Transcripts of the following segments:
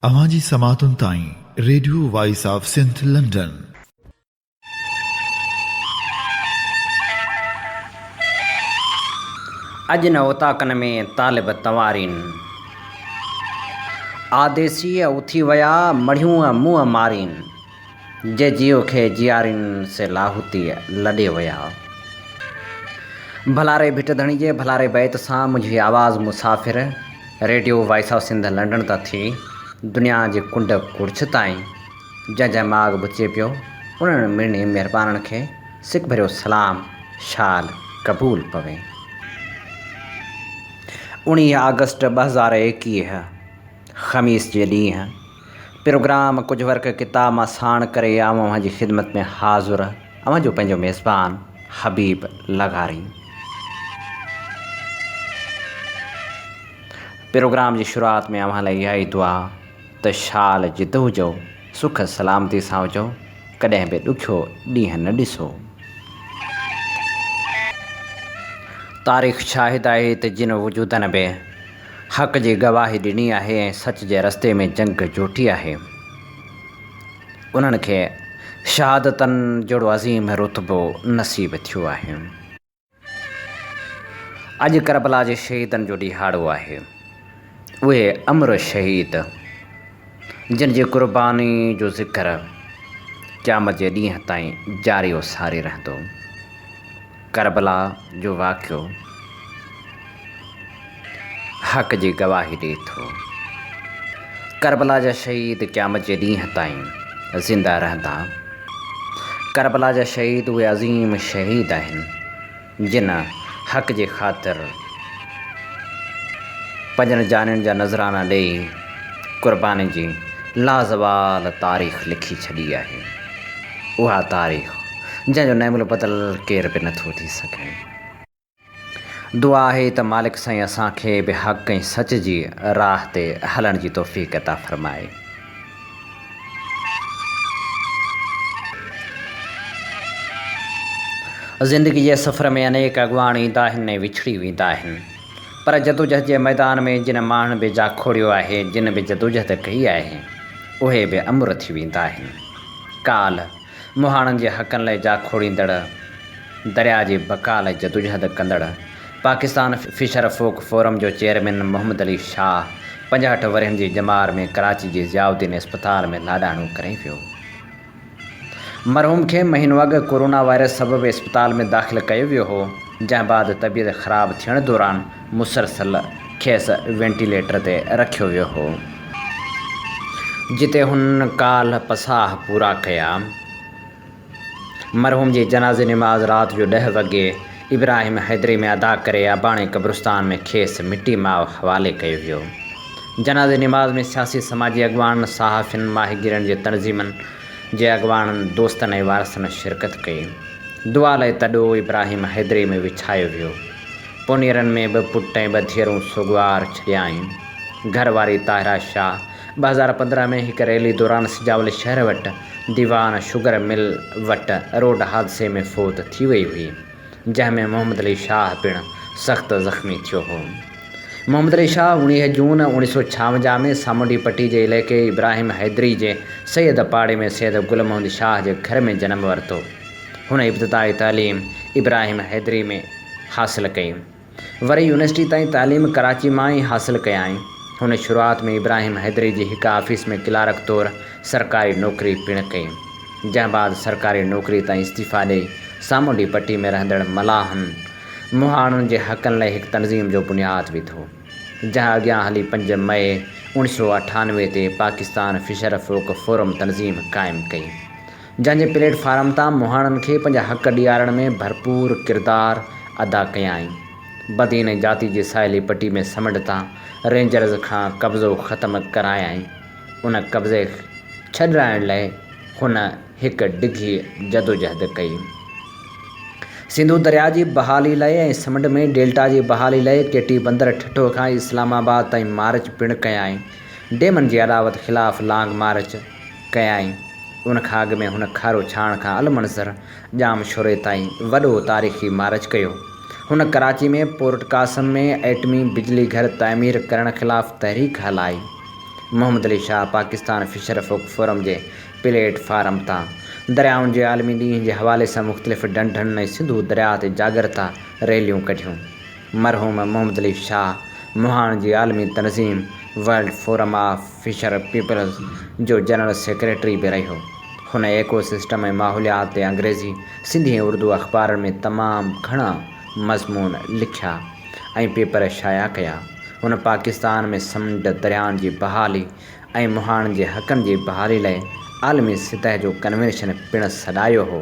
اوهان جي سماعتن تائين radio voice of Sindh London. اڄ نه اوطاقن ۾ طالب تنوارين. آديسيء اٿي ويا مڙهيون منهن مارين. جي جيء کي جيارين سي لاهوتيء لڏي ويا. ڀلاري ڀٽ ڌڻي جي ڀلاري بيت سان منهنجي آواز مسافر radio voice of Sindh London تان ٿي دنيا جي ڪنڊ ڪڙڇ تائين جنهن جنهن ماڳ پھچي پيو انهن مڙني مھربانن کي سڪ ڀريو سلام شال قبول پوي. 19 آگسٽ 2021 خميس جي ڏينهن پروگرام ڪجهه ورق ڪتاب مان ساڻ ڪري آئون اوهان جي خدمت ۾ حاضر اوهان جو پنهنجو ميزبان حبيب لغاري. پروگرام جي شروعات ۾ اوهان لاء اها ئي دعا ته شال جت هجو سک سلامتي سان هجو ڪڏهن به ڏکيو ڏينهن نه ڏسو. تاريخ شاهد آهي ته جن وجودن به حق جي گواهي ڏني آهي ۽ سچ جي رستي ۾ جنگ جوٽي آهي، انهن کي شهادتن جهڙو عظيم رتبو نصيب ٿيو آهي. اڄ ڪربلا جي شهيدن جو ڏهاڙو آهي. اهي امر شهيد جن جي قرباني جو ذڪر قيامت جي ڏينهن تائين جاري و ساري رهندو. ڪربلا جو واقعو حق جي گواهي ڏئي ٿو. ڪربلا جا شهيد قيامت جي ڏينهن تائين زنده رهندا. ڪربلا جا شهيد اهي عظيم شهيد آهن جن حق جي خاطر پنهنجن جانين جا نذرانا ڏئي قرباني جي لازوال تاريخ لکي ڇڏي آهي. اها تاريخ جنهن جو نعم البدل ڪير به نٿو ٿي سگهي. دعا آهي ته مالڪ سائين اسان کي به حق ۽ سچ جي راهه تي هلڻ جي توفيق عطا فرمائي. زندگي جي سفر ۾ انيڪ اڳواڻ ايندا آهن ۽ وڇڙي ويندا آهن پر جدوجهد جي ميدان ۾ جن ماڻهن به جاکوڙيو آهي، جن به جدوجهد ڪئي آهي، اهي به امر ٿي ويندا آهن. ڪالهه مهاڻن جي حقن لاء جاکوڙيندڙ، درياء جي بقا لاء جدوجهد ڪندڙ پاڪستان فشر فوڪ فورم جو چيئرمين محمد علي شاهه 65 ورهين جي ڄمار ۾ ڪراچي جي ضياء الدين اسپتال ۾ لاڏاڻو ڪري ويو. مرحوم کي مهينو اڳ ڪورونا وائرس سبب اسپتال ۾ داخل ڪيو ويو هو، جنهن بعد طبيعت خراب ٿيڻ دوران مسلسل کيس وينٽيليٽر تي رکيو ويو هو، جتي هن ڪالهه پساهه پورا ڪيا. مرحوم جي جنازي نماز رات جو ڏهه وڳي ابراهيم حيدري ۾ ادا ڪري اباڻي قبرستان ۾ کيس مٽي ماء حوالي ڪيو ويو. جنازي نماز ۾ سياسي سماجي اڳواڻن، صحافين، ماهيگيرن جي تنظيمن جي اڳواڻن، دوستن ۽ وارثن شرڪت ڪئي. دعا لاء تڏو ابراهيم حيدري ۾ وڇايو ويو. پونيئرن ۾ ٻه پٽ ۽ ٻه ڌيئرون سوڳوار ڇڏيائين. گهر واري طاهره شاهه 2015 ۾ هڪ ريلي دوران سجاول شهر وٽ ديوان شگر مل وٽ روڊ حادثي ۾ فوت ٿي وئي هئي، جنهن ۾ محمد علي شاهه پڻ سخت زخمي ٿيو هو. محمد علي شاهه 19 جون 1956 ۾ سامونڊي پٽي جي علائقي ابراهيم حيدري جي سيد پاڙي ۾ سيد گل محمد شاهه جي گهر ۾ جنم ورتو. هن ابتدائي تعليم ابراهيم حيدري ۾ حاصل ڪئي. وري يونيورسٽي تائين تعليم ڪراچي مان ئي حاصل ڪيائين. هن شروعات ۾ ابراهيم حيدري جي هڪ آفيس ۾ ڪلارڪ طور سرڪاري نوڪري پڻ ڪئي. جنهن بعد سرڪاري نوڪري تان استعيفا ڏئي سامونڊي پٽي ۾ رهندڙ ملاحن مهاڻن جي حقن لاء هڪ تنظيم جو بنياد وڌو. جنهن اڳيان هلي پنج مئي 1998 تي پاڪستان فشر فوڪ فورم تنظيم قائم ڪئي. جنهن جي پليٽ فارم تان مهاڻن کي پنهنجا حق ڏيارڻ ۾ ڀرپور ڪردار ادا ڪيائين. بدين ۽ جاتي جي ساحلي پٽي ۾ سمنڊ تان رينجرز کان قبضو ختم ڪرايائين. ان قبضي ڇڏرائڻ لاء هن هڪ ڊگهي جدوجهد ڪئي. سنڌو درياء جي بحالي لاء ۽ سمنڊ ۾ ڊيلٽا جي بحالي لاء ڪيٽي بندر ٺٽو کان اسلام آباد تائين مارچ پڻ ڪيائين. ڊيمن جي اڏاوت خلاف لانگ مارچ ڪيائين. ان کان اڳ ۾ هن کارو ڇاڻ کان المنظر ڄام شوري تائين وڏو تاريخي مارچ ڪيو. هن ڪراچي ۾ پورٽ قاسم ۾ ايٽمي بجلي گهر تعمير ڪرڻ خلاف تحريڪ هلائي. Muhammad Ali Shah Pakistan fisher folk forum جي پليٽ فارم تان دريائن جي عالمي ڏينهن جي حوالي سان مختلف ڍنڍن ۽ سنڌو درياء تي جاڳرتا ريليون ڪڍيون. مرحوم محمد علي شاهه مهاڻ جي عالمي تنظيم world forum of fisher peoples جو جنرل سيڪريٽري به رهيو. هن ايڪو سسٽم ۽ ماحوليات تي انگريزي، سنڌي ۽ اردو اخبارن ۾ تمام گهڻا مضمون لکيا ۽ پيپر شايع ڪيا. هن پاڪستان ۾ سمنڊ، دريائن جي بحالي ۽ مهاڻن جي حقن جي بحالي لاء عالمي سطح جو ڪنوينشن پڻ سڏايو هو.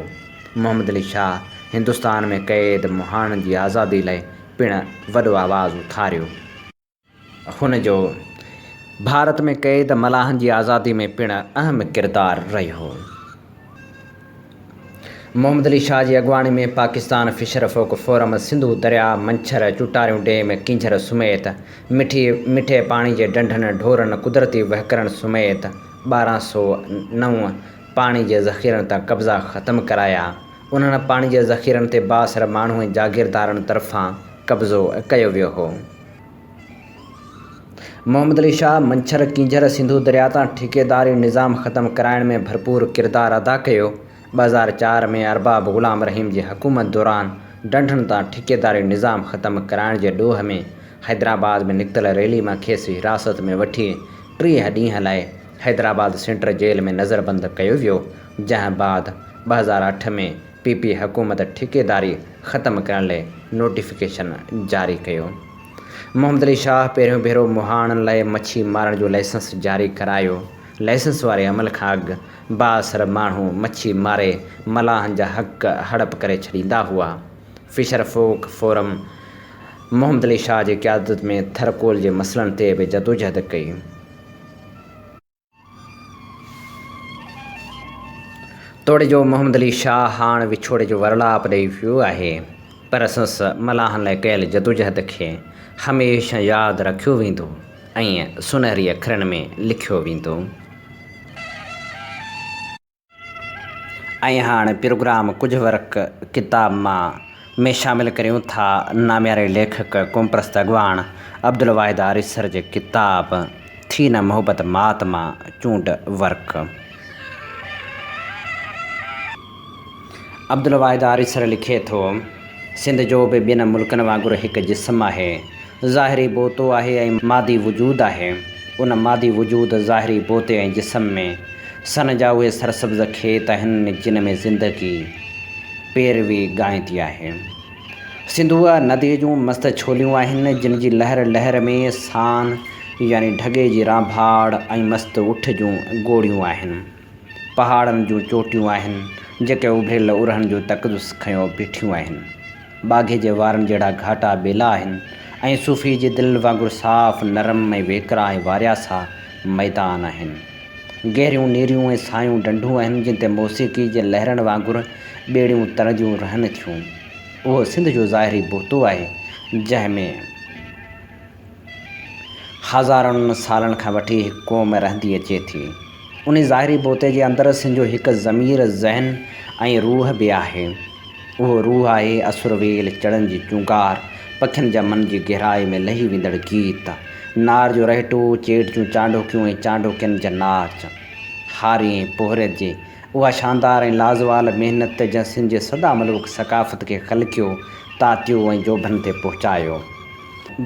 محمد علي شاهه هندستان ۾ قيد مهاڻن جي آزادي لاء پڻ وڏو آواز اٿاريو. هن جو ڀارت ۾ قيد ملاحن جي آزادي ۾ پڻ اهم ڪردار رهيو. محمد علي شاهه جي اڳواڻي ۾ Pakistan fisher folk forum Sindhu درياء، منڇر، چوٽاريون ڊيم، ڪينجهر سميت مٺي مٺي پاڻي جي ڍنڍن، ڍورن، قدرتي وهڪرن سميت 1209 پاڻي جي ذخيرن تان قبضا ختم ڪرايا. انهن پاڻي جي ذخيرن تي بااثر ماڻهو ۽ جاگيردارن طرفان قبضو ڪيو ويو هو. محمد علي شاهه منڇر ڪينجهر سنڌو درياء تان ٺيڪيداري نظام ختم ڪرائڻ ۾ ڀرپور ڪردار ادا ڪيو. 2004 ۾ ارباب غلام رحيم جي حڪومت دوران ڍنڍن تان ٺيڪيداري نظام ختم ڪرائڻ جي ڏوهه ۾ حيدرآباد ۾ نڪتل ريلي مان کيس حراست ۾ وٺي 30 ڏينهن لاء حيدرآباد سينٽر جيل ۾ نظربند ڪيو ويو، جنهن بعد 2008 ۾ پي پي حڪومت ٺيڪيداري ختم ڪرڻ لاء نوٽيفڪيشن جاري ڪيو. محمد علي شاهه پهريون ڀيرو مهاڻن لاء مڇي مارڻ جو لائسنس جاري ڪرايو. لائسنس واري عمل کان اڳ بااثر ماڻهو مڇي ماري ملاحن جا حق هڙپ ڪري ڇڏيندا هئا. Fisher folk forum Muhammad Ali Shah جي قيادت ۾ ٿر ڪول جي مسئلن تي به جدوجهد ڪئي. توڙي جو محمد علي شاهه هاڻ وڇوڙي جو ورلاپ ڏئي ويو آهي، پر سندس ملاحن لاء ڪيل جدوجهد کي هميشه ياد رکيو ويندو ۽ سونهري اکرن ۾ لکيو ويندو. ۽ هاڻ پروگرام ڪجهه ورق ڪتاب مان ۾ شامل ڪريون ٿا نامياري ليکڪ قومپرست اڳواڻ عبدالواحد آريسر جي ڪتاب ٿي نه محبت مات مان چونڊ ورق. عبدالواحد آريسر لکي ٿو، سنڌ جو به ٻين ملڪن وانگر هڪ جسم آهي، ظاهري بوتو آهي ۽ مادي وجود آهي. ان مادي وجود، ظاهري بوتي ۽ جسم ۾ سن جا اهي سرسبز کيت آهن، جن ۾ زندگي پيروي ڳائيندي آهي. سنڌوء نديء جون مست ڇوليون آهن، جن جي لهر لهر ۾ سان يعني ڍڳي جي رانڀاڙ ۽ مست اٺ جون گوڙيون آهن. پهاڙن جون چوٽيون آهن، جيڪي اڀريل ارهن جو تقدس کنيو بيٺيون آهن. ٻاگهي جي وارن جهڙا گهاٽا ٻيلا آهن ۽ صوفي جي دل وانگر صاف، نرم ۽ ويڪرا ۽ وارياسا ميدان آهن. گهريون نيريون ۽ سايون ڍنڍون آهن جن تي موسيقي جي لهرن وانگر ٻيڙيون ترنديون رهن ٿيون. اهو سنڌ جو ظاهري بوتو آهي، جنهن ۾. هزارن سالن کان وٺي هڪ قوم رهندي اچي ٿي. انهي ظاهري بوتي جي اندر سنڌ جو هڪ ضمير، ذهن ۽ روح به آهي. اهو روح آهي اسر ويل چڙن جي چونگار، پکين جا من جي گهرائي ۾ لهي ويندڙ گيت، نار جو رهٽو، چيٽ جون چانڊوڪيون ۽ چانڊوڪين جا ناچ. هاري ۽ پورهيت جي اها شاندار ۽ لازوال محنت جنهن سنڌ جي سدا ملوڪ ثقافت کي خلقيو، تاتيو ۽ جوڀن تي پهچايو.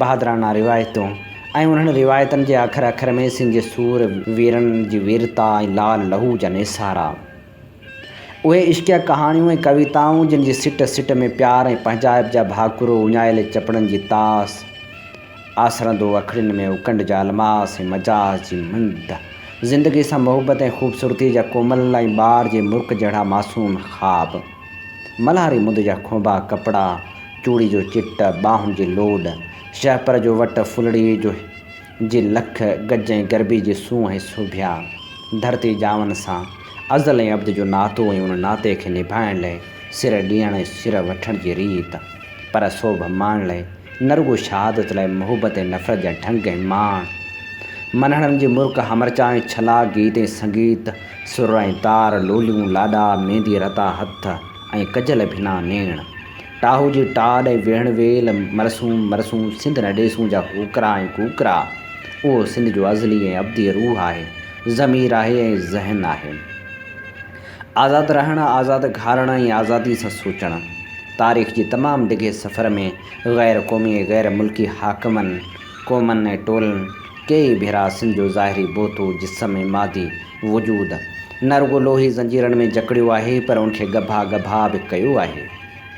بهادرانه روايتون ۽ انهن روايتن جي اکر اکر ۾ سنڌ جي سور ويرن جي ويرتا ۽ لال لهو جا نيسارا. اهي عشقيه ڪهاڻيون ۽ ڪويتائون جن جي سٽ سٽ ۾ پيار ۽ پنهنجائپ جا ڀاڪرو اڃايل چپڙن جي تاس، آسرندو اکڙين ۾ اڪنڊ جا الماس ۽ مجاز جي مند، زندگي سان محبت ۽ خوبصورتي جا ڪومل ۽ ٻار جي مرڪ جهڙا معصوم خواب. ملهاري مند جا کونبا ڪپڙا، چوڙي جو چٽ، ٻانهن جي لوڏ، شهپر جو وٽ، ڦلڙي جو جي لک، گج ۽ گربي جي سونهن ۽ سوڀيا، ڌرتي ڄاون سان ازل ۽ ابد جو ناتو ۽ ان ناتي کي نڀائڻ لئه سر ڏيڻ ۽ سر وٺڻ جي ريت، پر سوڀ ماڻڻ لئه نه رڳو شهادت لئه محبت ۽ نفرت جا ڍنگ ۽ ماڻ، منهڙن جي مرڪ، همرچا ۽ ڇلا، گيت ۽ سنگيت، سر ۽ تار، لوليون، لاڏا، ميندي رتا هٿ ۽ ڪجل ڀنا نيڻ. ٽاهو جي ٽاڏ ۽ ويهڻ ويل، مرسون مرسون سنڌ نه ڏيسون جا هوڪرا ۽ ڪوڪرا، اهو سنڌ جو ازلي ۽ ابدي روح آهي، ضمير آهي ۽ ذهن آهي. آزاد رهڻ، آزاد گهارڻ ۽ آزادي سان سوچڻ. تاريخ جي تمام ڊگهي سفر ۾ غير قومي ۽ غير ملڪي حاڪمن، قومن ۽ ٽولن ڪيئي ڀيرا سنڌ جو ظاهري بوتو، جسم ۽ مادي وجود نه رڳو لوهي زنجيرن ۾ جڪڙيو آهي پر ان کي ڳڀا ڳڀا به ڪيو آهي،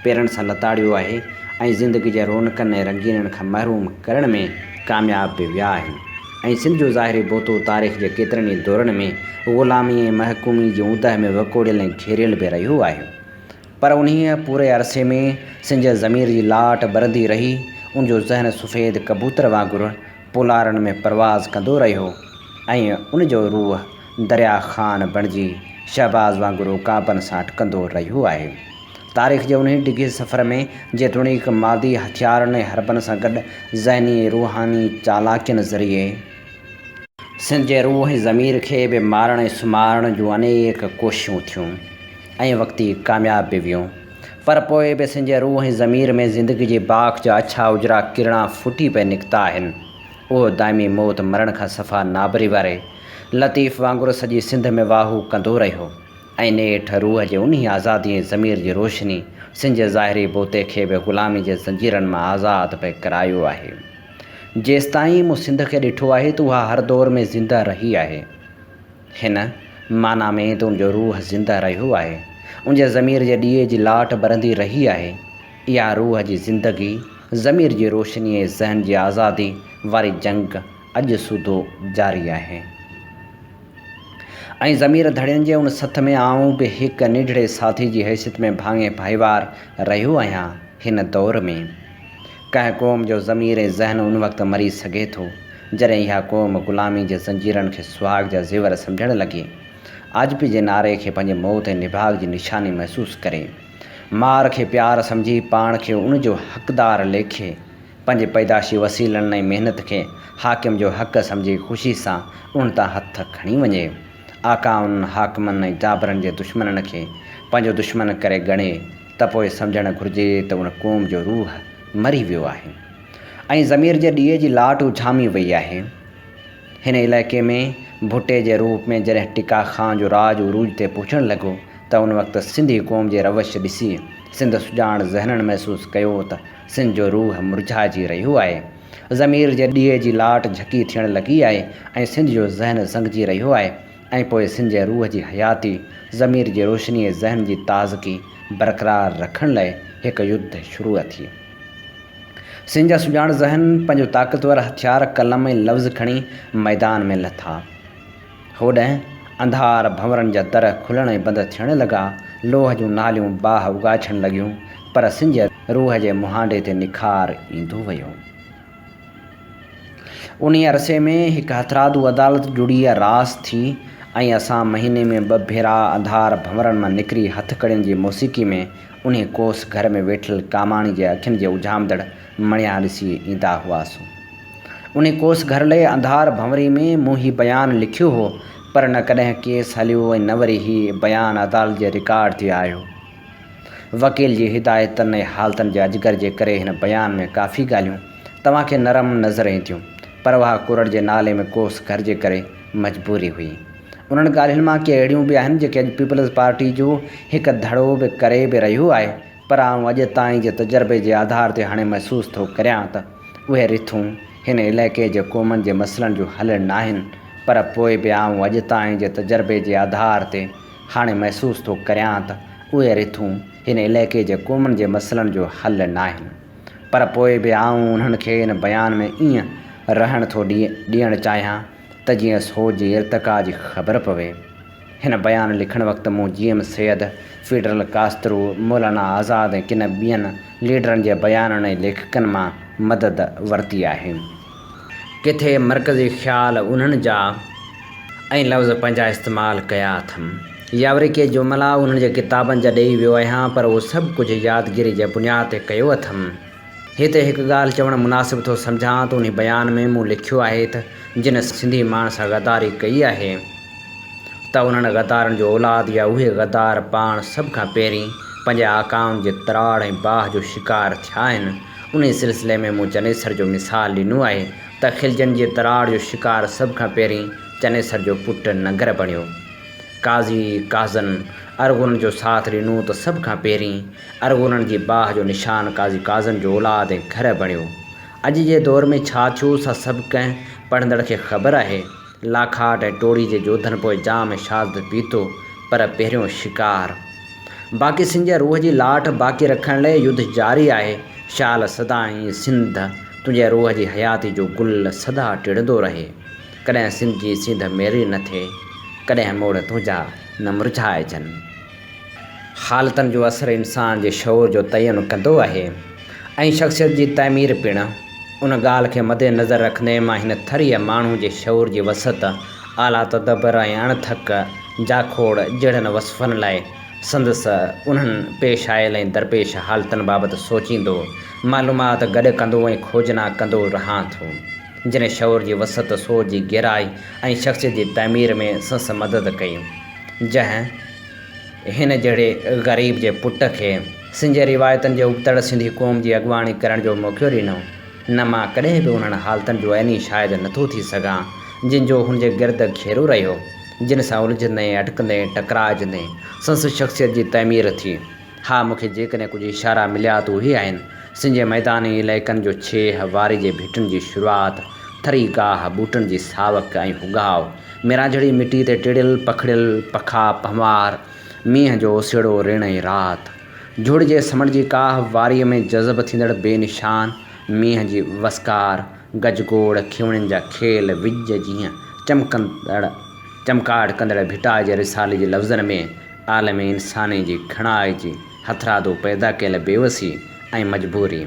پيرن سان لتاڙيو آهي ۽ زندگي جي رونقن ۽ رنگينين کان محروم ڪرڻ ۾ ڪامياب به ويا آهن. ۽ سنڌ جو ظاهري بوتو تاريخ جي ڪيترن ئي دورن ۾ غلامي ۽ محڪومي جي اوندهه ۾ وڪوڙيل ۽ گهيريل به رهيو آهي. پر انهيء پوري عرصي ۾ سنڌ جي ضمير جي لاٽ ٻرندي رهي، ان جو ذهن سفيد ڪبوتر وانگر پولارن ۾ پرواز ڪندو رهيو ۽ ان جو روح دريا خان بڻجي شهباز وانگر عقابن سان اٽڪندو رهيو آهي. تاريخ جي انهي ڊگهي سفر ۾ جيتوڻيڪ مادي هٿيارن ۽ حربن سان گڏ ذهني ۽ روحاني چالاڪين ذريعي سنڌ جي روح ۽ ضمير کي به مارڻ ۽ سمهارڻ جون انيڪ ڪوششون ٿيون ۽ وقتي ڪامياب به ويون پر پوء به سنڌ جي روح ۽ ضمير ۾ زندگي جي باک جا اڇا اجرا ڪرڻا ڦٽي پئي نڪتا آهن. اهو دائمي موت مرڻ کان صفا نابري واري لطيف وانگر سڄي سنڌ ۾ واهو ڪندو رهيو. ۽ نيٺ روح جي انهي آزادي ۽ ضمير جي روشني سنڌ جي ظاهري بوتي کي به غلامي جي زنجيرن مان آزاد پئي ڪرايو آهي. جيستائين مون سنڌ کي ڏٺو آهي ته اها هر دور ۾ زنده رهي آهي. هن معنيٰ ۾ ته ان جو روح زنده رهيو آهي. ان جي ضمير جي ڏيئي جي لاٽ ٻرندي رهي آهي. اها روح جي زندگي، ضمير جي روشني ۽ ذهن جي آزادي واري جنگ اڄ سوڌو جاري آهي. ۽ ضمير ڌڻين جي ان سٿ ۾ آئون به هڪ ننڍڙي ساٿي جي حيثيت ۾ ڀاڱي ڀائيوار رهيو آهيان. هن دور ۾ ڪنهن قوم جو ضمير ۽ ذهن ان وقت مري سگهي ٿو، جڏهن اها قوم غلامي جي زنجيرن کي سهاڳ جا زيور سمجهڻ لڳي، آجپي جي نعري کي پنهنجي موت ۽ نڀاڳ جي نشاني محسوس ڪري، مار کي پيار سمجهي پاڻ کي ان جو حقدار ليکي، پنهنجي پيدائشي وسيلن ۽ محنت کي حاڪم جو حق سمجهي خوشي سان انهن تان هٿ کڻي وڃي. آقائن، حاڪمن ۽ جابرن جي دشمنن کي پنهنجو دشمن ڪري ڳڻي ته پوء سمجهڻ گهرجي ته ان قوم جو روح مري ويو آهي ۽ ضمير جي ڏيئي جي لاٽ اجهامي وئي آهي. هن علائقي ۾ ڀٽي جي روپ ۾ جڏهن ٽڪا خان جو راڄ عروج تي پهچڻ لڳو ته ان وقت سنڌي قوم جي روش ڏسي سنڌ سڄاڻ ذهنن محسوس ڪيو ته سنڌ جو روح مرجهائجي رهيو آهي. ضمير جي ڏيئي جي لاٽ جهڪي ٿيڻ لڳي آهي ۽ سنڌ جو ذهن زنگجي رهيو آهي ۽ پوء سنڌ جي روح جي حياتي، ضمير جي روشني ۽ ذهن جي تازگي برقرار رکڻ لاء هڪ يڌ شروع ٿي. سنڌ جا سڄاڻ ذهن پنهنجو طاقتور هٿيار قلم ۽ لفظ کڻي ميدان ۾ لٿا. هوڏنهن انڌار ڀنورن جا در کلڻ ۽ بند ٿيڻ لڳا، لوهه جون ناليون باهه اگاڇڻ لڳيون، پر سنڌ جي روح جي مهانڊي تي نکار ايندو ويو. انهيء عرصي ۾ هڪ هٿرادو عدالت جڙي راس ٿي ۽ اسان مهيني ۾ ٻه ڀيرا انڌار ڀنورن مان نڪري هٿڪڙين جي موسيقي ۾ انهيء ڪوس گهر ۾ ويٺل ڪاماڻي جي اکين جي اجهامندڙ مڻيا ڏسي ايندا هئاسون. انهيء ڪوس گهر لئه انڌار ڀنوري ۾ مون هي بيان لکيو هو، پر نه ڪڏهن ڪيس هليو ۽ نه وري هي بيان عدالت جي رڪارڊ تي آيو. وڪيل جي هدايتن ۽ حالتن جي اجگر جي ڪري هن بيان ۾ ڪافي ڳالهيون توهان کي نرم نظر اينديون، پر اها ڪرڙ جي نالي ۾ ڪوس گهر جي ڪري مجبوري هئي. انهن ڳالهين مان ڪي اهڙيون به آهن جيڪي اڄ پيپلز پارٽي جو هڪ ڌڙو به ڪري به رهيو آهي، پر آئون اڄ تائين جي تجربي جي آڌار تي هاڻي محسوس ٿو ڪريان ته اهي رٿون هن علائقي جي قومن جي مسئلن جو حل ناهن، پر پوء به آئون اڄ تائين جي تجربي جي آڌار تي هاڻي محسوس ٿو ڪريان ته اهي رٿون هن علائقي جي قومن جي مسئلن جو حل ناهن. پر پوء به آئون انهن کي ان بيان ۾ ائين رهڻ ٿو ڏيڻ چاهيان ته جيئن سوچ جي ارتقا جي خبر پوي. هن بيان لکڻ وقت مون G M Syed, Fidel Castro, Maulana Azad ۽ ڪن ٻين ليڊرن جي بيانن ۽ ليکڪن مان مدد ورتي آهي. ڪٿي مرڪزي خيال انهن جا ۽ لفظ پنهنجا استعمال ڪيا اٿم يا وري ڪي جملا انهن جي ڪتابن جا ڏيئي ويو آهيان پر اهو سڀ ڪجهه يادگيري جي بنياد تي ڪيو اٿم. هتي هڪ ڳالهه چوڻ مناسب ٿو سمجهان ته انهي بيان ۾ مون لکيو آهي ته جن سنڌي ماڻهن سان غداري ڪئي آهي ته انهن غدارن جو اولاد يا اهي غدار پاڻ سڀ کان پهرين پنهنجي آقائن جي تراڙ ۽ باهه جو شڪار ٿيا آهن. انهي سلسلي ۾ مون چنيسر جو مثال ڏنو آهي ته خلجين جي تراڙ جو شڪار سڀ کان پهرين چنيسر جو پٽ ننگر بڻيو. قاضي قاضن ارغونن جو ساٿ ڏنو ته سڀ کان پهرين ارغونن جي باهه جو نشان قاضي قاضن جو اولاد ۽ گهر بڻيو. اڄ جي دور ۾ ڇا ٿيو سا سڀ ڪنهن پڙهندڙ کي خبر آهي. لاکاٽ ۽ ٽوڙي جي جوڌن پوء جام شهادت پيتو پر پهريون شڪار. باقي سنڌ جي روح جي لاٽ باقي رکڻ لئه يڌ جاري آهي. شال سدائين سنڌ تنهنجي روح جي حياتي جو گل سدا ٽڙندو رهي. ڪڏهن سنڌ جي سينڌ ميري نه ٿئي، ڪڏهن موڙ تنهنجا نه مرجهائجن. حالتن جو اثر انسان جي شعور جو تعين ڪندو آهي ۽ شخصيت جي تعمير پڻ. ان ڳالهه کي مد نظر رکندي مان هن ٿريء ماڻهو جي شعور جي وسعت، اعليٰ تدبر ۽ اڻ ٿڪ جاکوڙ جهڙن وصفن لاء سندس انهن پيش آيل ۽ درپيش حالتن بابت سوچيندو، معلومات گڏ ڪندو ۽ کوجنا ڪندو رهان ٿو. جنھن شعور جي وسعت، سوچ جي گهرائي ۽ شخصيت جي تعمير ۾ سندس مدد ڪئي. جنھن ھن جھڙي غريب جي پٽ کي سنڌ جي روايتن جي ابتڙ سنڌي قوم جي اڳواڻي ڪرڻ جو موقعو ڏنو. نه مان ڪڏھن به انھن حالتن جو عيني شاھد نٿو ٿي سگھان، جن جو ھن جي گرد گھيرو رھيو، جن سان الجھندي، اٽڪندي، ٽڪرائجندي سندس شخصيت جي تعمير ٿي. ها مون کي جيڪڏهن ڪجهه اشارا مليا ته اهي آهن، سنڌ جي ميداني علائقن جو ڇيهه، واري جي ڀٽن جي شروعات، ٿري گاهه، ٻوٽن جي ساوڪ ۽ هڳاء، ميرانجهڙي مٽي تي ٽڙيل پکڙيل پکا پنهوار، مينهن جو اوسيئڙو رڻ ۽ رات، جهڙ جي سمنڊ جي ڪاهه، واريء ۾ جذب ٿيندڙ بي نشان مينهن جي وسڪار، گجگوڙ، کيوڻين جا کيل، وڄ جيئن چمڪندڙ چمڪاٽ ڪندڙ ڀٽائي جي رسالي جي لفظن ۾، عالم انساني جي گهڻائي جي هٿرادو پيدا ڪيل بيوسي ۽ مجبوري،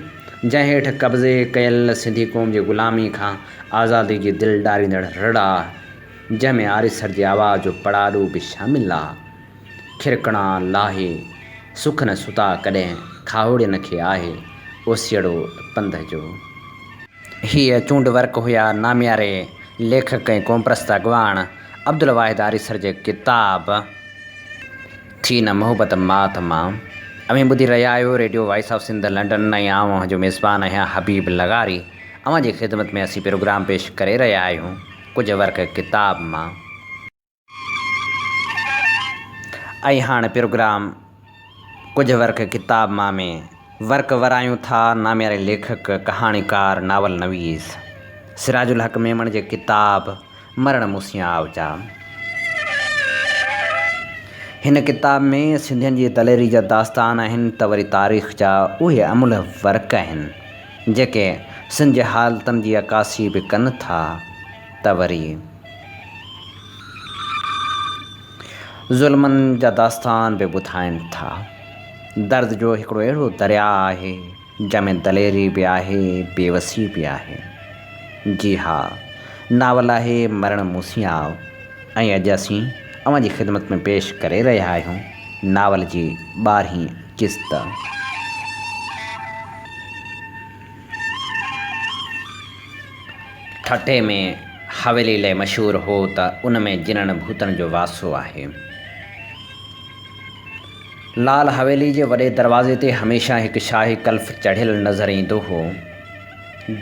جنهن هيٺ قبضي ڪيل سنڌي قوم جي غلامي کان آزادي جي دل ڏاريندڙ رڙ آ، جنهن ۾ آريسر جي آواز جو پڙاڏو به شامل آ. کرڪڻا لاهي سک نه ستا ڪڏهن کاهوڙين کي آهي اوسيئڙو پنڌ جو. هيء چونڊ ورق هيا نامياري ليکڪ ۽ قومپرست اڳواڻ عبدالواحد آريسر جي ڪتاب ٿي نه محبت مات مان. اوهين ٻڌي رهيا آهيو radio voice of Sindh London ۽ آئون اوهان جو ميزبان آهيان حبيب لغاري. اوهان جي خدمت ۾ اسين پروگرام پيش ڪري رهيا آهيون ڪجهه ورق ڪتاب مان. ۽ هاڻ پروگرام ڪجهه ورق ڪتاب مان ۾ ورق ورايون ٿا نامياري ليکڪ، ڪهاڻيڪار، ناول نويس سراج الحق ميمڻ جي ڪتاب مرڻ مون سين آء جا. هن ڪتاب ۾ سنڌين جي دليري جا داستان آهن ته وري تاريخ جا اهي املهه ورق آهن جيڪي سنڌ جي حالتن جي عڪاسي به ڪن ٿا ته وري. ظلمن جا داستان به ٻڌائين ٿا. درد جو هڪڙو اهڙو درياء آهي، جنهن ۾ دليري به آهي، بيوسي به آهي. جي ها، ناول آهي مرڻ مون سين آء ۽ اڄ اسين اوهان جي خدمت ۾ پيش ڪري رهيا آهيون ناول جي ٻارهين قسط. ٺٽي ۾ حويلي لئه مشهور هو ته ان ۾ جنن ڀوتن جو واسو آهي. لال حويلي جي وڏي دروازي تي هميشه هڪ شاهي ڪلف چڙهيل نظر ايندو هو،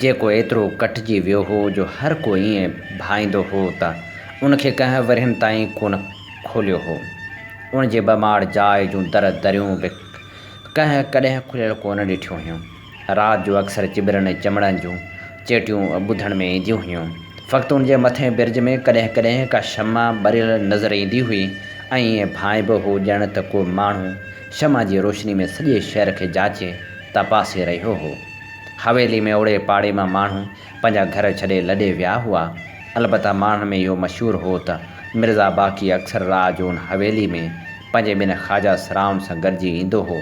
جيڪو ايترو ڪٽجي ويو هو جو هر ڪو ائين ڀائيندو هو ته ان کي ڪنهن ورهين تائين ڪونه کوليو هو. ان جي ٻه ماڙ جاء جون در دريون به ڪنهن ڪڏهن کليل ڪونه ڏٺيون هيون. رات جو اڪثر چٻرن ۽ چمڙن جون چيٽيون ٻڌڻ ۾ اينديون هيون. فقط ان جي مٿئين برج ۾ ڪڏهن ڪڏهن ڪا شمع ٻريل نظر ايندي هئي ۽ ائين ڀانئبو هو ڄڻ ته ڪو ماڻهو شمع جي روشني ۾ سڄي شهر کي جاچي تپاسي رهيو هو. حويلي ۾ اوڙي پاڙي مان ماڻهو پنهنجا گهر ڇڏي لڏي ويا هئا. البته ماڻهن ۾ اهو مشهور هو ته مرزا باقي اڪثر رات جو ان حويلي ۾ پنهنجي ٻن خواجه سرائن سان گڏجي ايندو هو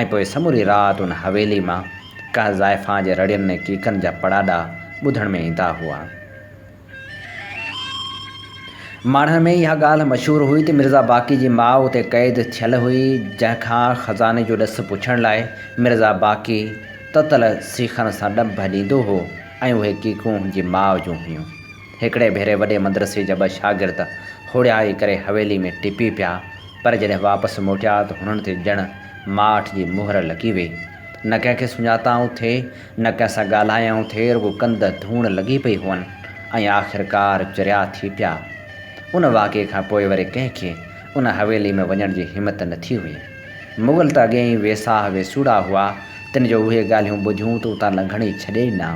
۽ پوء سموري رات ان حويلي مان ڪنهن زائفان جي رڙين ۽ ڪيڪن جا پڙاڏا ٻڌڻ ۾ ايندا هئا. ماڻهن ۾ اها ڳالهه مشهور هئي ته مرزا باقي جي ماء اتي قيد ٿيل هئي، جنهن کان خزاني جو ڏس پڇڻ لاء مرزا باقي تتل سيخن سان ڏنڀ ڏيندو هو ۽ اهي ڪيڪون هن جي ماء جون هيون. هڪڙي ڀيري وڏي مدرسي جا ٻه شاگرد هوڙهيائي ڪري حويلي ۾ ٽپي پيا، پر جڏهن واپس موٽيا ته هنن تي ڄڻ ماٺ جي مهر لڳي وئي. نه ڪنهن کي سڃاتائون ٿي، نه ڪنهن سان ڳالهايائون ٿي، رڳو ڪنڌ ڌوڻ لڳي پئي هئن ۽ آخرڪار چريا ٿي پيا. ان واقعي کان پوء وري ڪنهن کي ان حويلي ۾ وڃڻ جي همت نه ٿي هئي. مغل ته اڳي ئي ويساهه ويسوڙا هئا، تن جو اهي ڳالهيون ٻڌيون ته اتان لنگهڻ ئي ڇڏي ڏنا.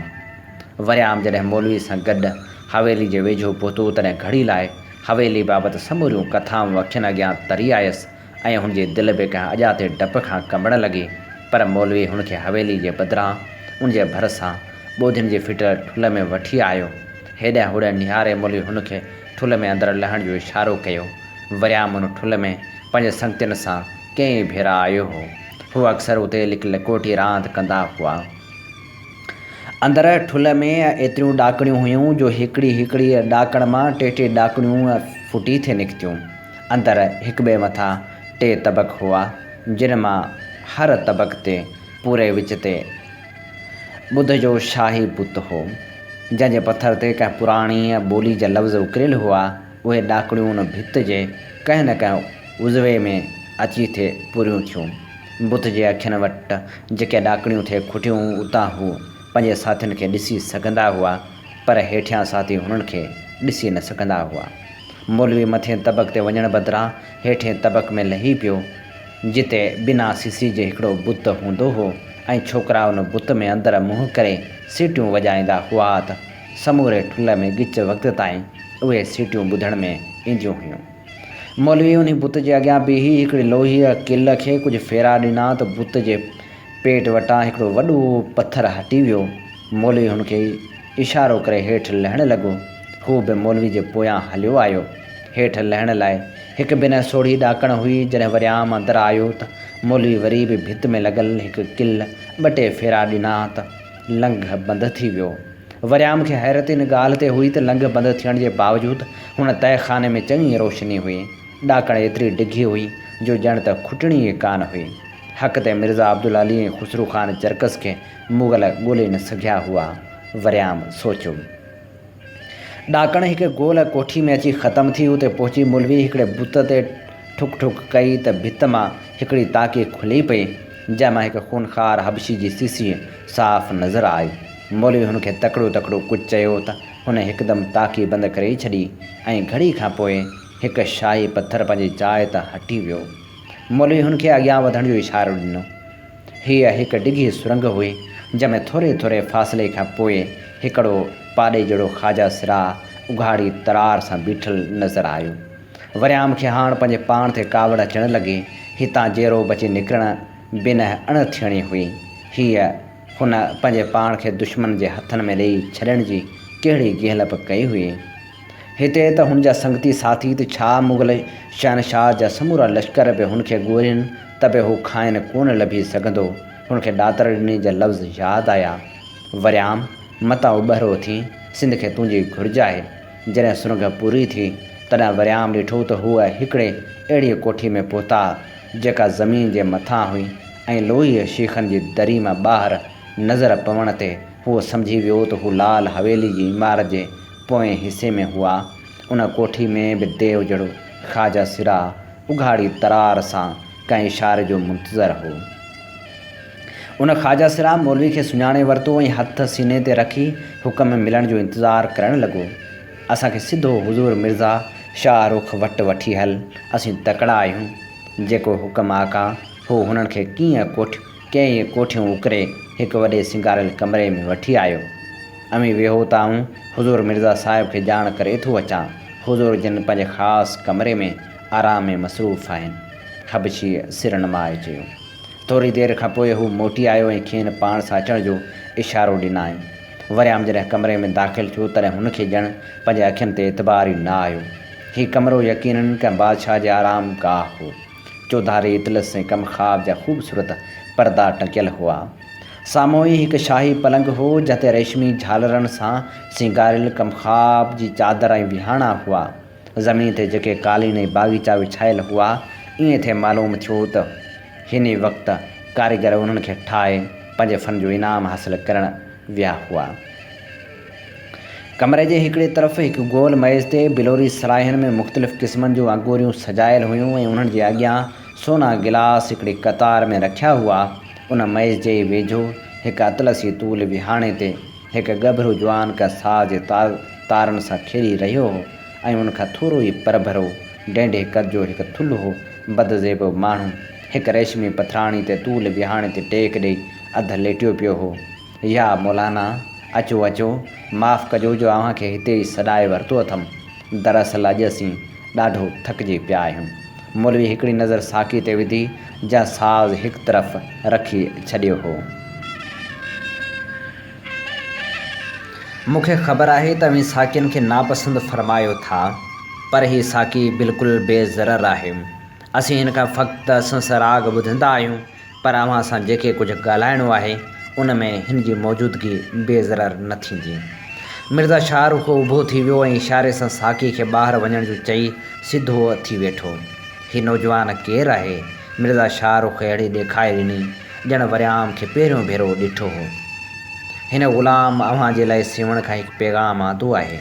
وريام جڏهن مولوي سان گڏ حويلي جي ويجهو پهتو تڏهن گهڙي لاء حويلي بابت سموريون ڪٿائون اکين اڳيان تري آيس ۽ هن جي دل به ڪنهن اڄاتي ڊپ کان ڪنبڻ لڳي، پر مولوي هن کي حويلي جي بدران ان جي ڀرسان ٻوڌين جي ڦٽل ٺلهه ۾ وٺي آيو. هيڏانهن هوڏانهن نهاري مولوي هن کي ٺلهه ۾ اندر لهڻ جو اشارو ڪيو. وريام ان ٺلهه ۾ پنهنجي سنگتين سان ڪيئي ڀيرا آيو هو. هو اڪثر اتي لڪ لڪوٽي راند ڪندا هئا. اندر ٺلهه ۾ ايتريون ڏاڪڻيون هيون جو هڪڙي هڪڙيء ڏاڪڻ مان ٽي ٽي ڏاڪڻيون ڦٽي ٿي نڪتيون. اندر هڪٻئي مٿان ٽي طبق هئا، جن مان هر طبق تي پوري وچ تي ٻڌ جو شاهي بت هو، جنهن جي پٿر تي ڪنهن پراڻيء ٻولي جا لفظ اڪريل هئا. اهي ڏاڪڻيون ان ڀت جي ڪنهن نه ڪنهن عضوي ۾ اچي ٿي پوريون ٿيون. بت جي اکين وٽ جيڪي ڏاڪڻيون ٿي کٽيون، اتان هو پنهنجي ساٿين کي ڏسي سگهندا هئا، پر هيٺيان ساٿي هنن کي ڏسي نه سگهندا هئا. مولوي مٿئين طبق تي وڃڻ بدران هيٺئين طبق ۾ لهي پيو، جتي بنا سيسي جي هڪڙو بت هوندو هو ۽ ڇوڪرا ان بت ۾ اندر منهن ڪري سيٽيون وڄائيندا هئا ته سموري ٺلهه ۾ ڳچ وقت تائين اهي سيٽيون ٻڌڻ ۾ اينديون هيون. مولوي انهي بت جي اڳيان بيهي هڪڙي لوهيء ڪل کي ڪجهه ڦيرا ڏنا ته بت جي پيٽ وٽان هڪڙو وڏو پٿر هٽي ويو. مولوي هن کي اشارو ڪري هيٺ لهڻ لڳو. هو به مولوي جي پويان هليو آيو. هيٺ لهڻ لاء هڪ بنهه سوڙهي ڏاڪڻ هئي. جڏهن وريام اندر آيو ته مولوي وري به ڀت ۾ لڳل هڪ ڪل ٻه ٽي ڦيرا ڏنا ته لنگهه بند ٿي ويو. وريام کي حيرت ان ڳالهه تي هئي ته لنگهه بند ٿيڻ جي باوجود هن تهه خاني ۾ چڱي روشني هئي. ڏاڪڻ ايتري ڊگهي هئي جو ڄڻ ته کٽڻي ئي ڪانه هئي. حق تي مرزا عبدالعلي ۽ خسرو خان چرڪس کي مغل ڳولي نه سگهيا هئا. وريام سوچيو. ڏاڪڻ هڪ گول ڪوٺي ۾ اچي ختم ٿي. اتي پهچي مولوي هڪڙي بت تي ٺڪ ٺڪ ڪئي ته ڀت مان هڪڙي تاڪي کلي پئي، جنهن مان هڪ خونخوار حبشي جي سيسي صاف نظر آئي. مولوي هن کي تڪڙو تڪڙو ڪجهه چيو ته هن هڪدم تاڪي بند ڪري ڇڏي ۽ گهڙي کان پوء هڪ شاهي پٿر پنهنجي جاء تان هٽي ويو. مولوي هن کي اڳيان وڌڻ جو اشارو ڏنو. هيء هڪ ڊگهي سرنگهه هئي، جنهن ۾ ٿوري ٿوري فاصلي کان پوء هڪڙو پاڏي جهڙو خواجه سرا اگهاڙي ترار سان بيٺل نظر آيو. وريام کي هاڻ پنهنجي پاڻ تي ڪاوڙ اچڻ لڳي. هتان جيئرو بچي نڪرڻ بنهه اڻ ٿيڻي هئي. هيء هن پنهنجي پاڻ کي دشمن جي هٿن ۾ ڏيئي ڇڏڻ جي ڪهڙي گهلپ ڪئي هئي. هتي ته هن جا سنگتي ساٿي ته ڇا مغل شهنشاهه جا سمورا لشڪر به هن کي ڳولين ته به هو کانئن ڪونه لڀي سگهندو. هن کي ڏاتر ڏني جا لفظ ياد آيا. وريام، متان اٻهرو ٿين، سنڌ کي تنهنجي گهرج آهي. جڏهن سرنگهه پوري ٿي، تڏهن وريام ڏٺو ته هو هڪڙي اهڙيء ڪوٺي ۾ پهتا، جيڪا زمين جي مٿان هئي ۽ لوهي شيخن جي دري مان ٻاهر نظر پوڻ تي هو سمجهي ويو ته هو لال حويلي جي عمارت جي پوئين حصي ۾ هئا. ان ڪوٺي ۾ به ديو جهڙو خواجه سرا اگهاڙي ترار سان ڪنهن اشاري جو منتظر هو. ان خواجه سرا مولوي کي سڃاڻي ورتو ۽ هٿ سيني تي رکي حڪم ملڻ جو انتظار ڪرڻ لڳو. اسان کي سڌو حضور مرزا شاهه رخ وٽ وٺي هل، اسين تڪڙا آهيون. جيڪو حڪم آقا، هو هنن کي ڪيئن ڪيئي ڪوٺيون اڪري هڪ وڏي سينگاريل ڪمري ۾ وٺي آيو. اوهين ويهو ته آئون حضور مرزا صاحب کي ڄاڻ ڪري ٿو اچان. حضور جن پنهنجي خاص ڪمري ۾ آرام ۾ مصروف آهن. حبشيء سر نمائي چيو. ٿوري دير کان پوء هو موٽي آيو ۽ کين پاڻ سان اچڻ جو اشارو ڏنائين. وريام جڏهن ڪمري ۾ داخل ٿيو، تڏهن هن کي ڄڻ پنهنجي اکين تي اعتبار ئي نه آيو. هي ڪمرو يقيناً ڪنهن بادشاهه جي آرام گاهه هو. چوڌاري اطلس ۽ ڪمخواب جا خوبصورت پردا ٽنگيل هئا. سامهون ئي هڪ شاهي پلنگ هو، جنهن تي ريشمي جهالرن سان سينگاريل ڪمخواب جي چادر ۽ ويهاڻا هئا. زمين تي جيڪي قالين ۽ باغيچا وڇايل هئا، ائين ٿي معلوم ٿيو ته هن ئي وقت ڪاريگر انهن کي ٺاهي پنهنجي فن جو انعام حاصل ڪرڻ ويا هئا. ڪمري جي هڪڙي طرف هڪ گول ميز تي بلوري صراحين ۾ مختلف قسمن جون انگوريون سجايل هيون ۽ انهن جي اڳيان سونا گلاس هڪڙي قطار ۾ رکيا هئا. ان ميز جي ئي ويجهو هڪ اطلسي طول ويهاڻي تي هڪ ڳڀرو جوان ڪا ساز جي تارن سان کيڏي رهيو هو ۽ ان کان ٿورو ئي پرڀرو ڊينڍي قد جو هڪ ٿلهو بدزيبو ماڻهو هڪ ريشمي پٿراڻي تي طول ويهاڻي تي ٽيڪ ڏئي اڌ ليٽيو پيو هو. يا مولانا! اچو اچو، معاف ڪجو جو اوهان کي هتي ئي سڏائي ورتو اٿم. دراصل اڄ اسين ڏاڍو ٿڪجي پيا آهيون. مولوي هڪڙي نظر ساقي تي وڌي، جنهن ساز هڪ طرف رکي ڇڏيو هو. مون کي خبر آهي ته اوهين ساقين کي ناپسند فرمايو ٿا، پر هي ساقي بلڪل بي ضرر آهي. اسين هن کان فقط سنس راڳ ٻڌندا آهيون. پر اوهان سان جيڪي ڪجهه ڳالهائڻو آهي، ان ۾ هن جي موجودگي بي ضرر نه ٿيندي. مرزا شاهه رخ اڀو ٿي ويو ۽ اشاري سان ساقي کي ٻاهر وڃڻ جو چئي سڌو اٿي ويٺو. هي نوجوان ڪير آهي؟ مرزا شاهه رخ اهڙي ڏيکائي ڏني، ڄڻ وريام کي پهريون ڀيرو ڏٺو هو. هن غلام اوهان جي لاء سيوهڻ کان هڪ پيغام آندو آهي.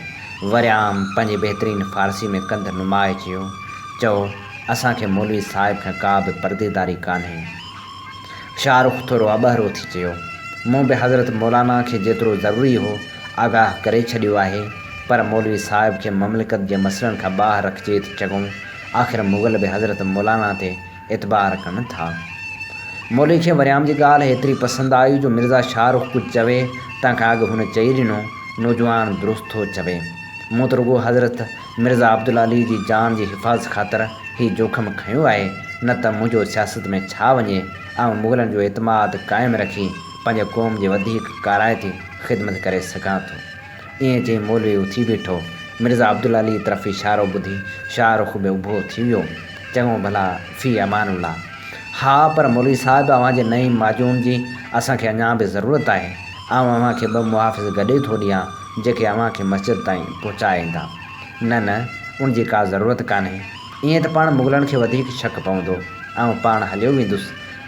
وريام پنهنجي بهترين فارسي ۾ ڪنڌ نمائي چيو، چئو. اسان کي مولوي صاحب کان ڪا به پرديداري ڪانهي. شاهه رخ ٿورو اٻهرو ٿي چيو، مون به حضرت مولانا کي جيترو ضروري هو، آگاهه ڪري ڇڏيو آهي، پر مولوي صاحب کي مملڪت جي مسئلن کان ٻاهر رکجي ته چڱو، آخر مغل به حضرت مولانا تي اعتبار ڪن ٿا. مولوي کي وريام جي ڳالهه ايتري پسند آئي جو مرزا شاهه رخ ڪجهه چوي، تنهن کان اڳ هن چئي ڏنو، نوجوان درست ٿو چوي. مون ته رڳو حضرت مرزا عبدالعلي جي جان جي حفاظت خاطر هي جوکم کنيو آهي، نه ته منهنجو سياست ۾ ڇا وڃي، آئون مغلن جو اعتماد قائم رکي پنهنجي قوم جي وڌيڪ ڪارائتي خدمت ڪري سگهان ٿو. ائين چئي مولوي اٿي بيٺو. مرزا عبدالعلي طرف اشارو ٻڌي شاهه رخ به اڀو ٿي ويو. چڱو ڀلا في امان الله. ها پر مولوي صاحب اوهان جي نئين معجون جي اسان کي اڃا به ضرورت آهي. آئون اوهان کي ٻه محافظ گڏي ٿو ڏيان جيڪي اوهان کي مسجد تائين پهچائي ايندا. نه نه ان جي ڪا ضرورت ڪانهي. ائين ته پاڻ مغلن کي وڌيڪ شڪ پوندو. آئون پاڻ هليو ويندس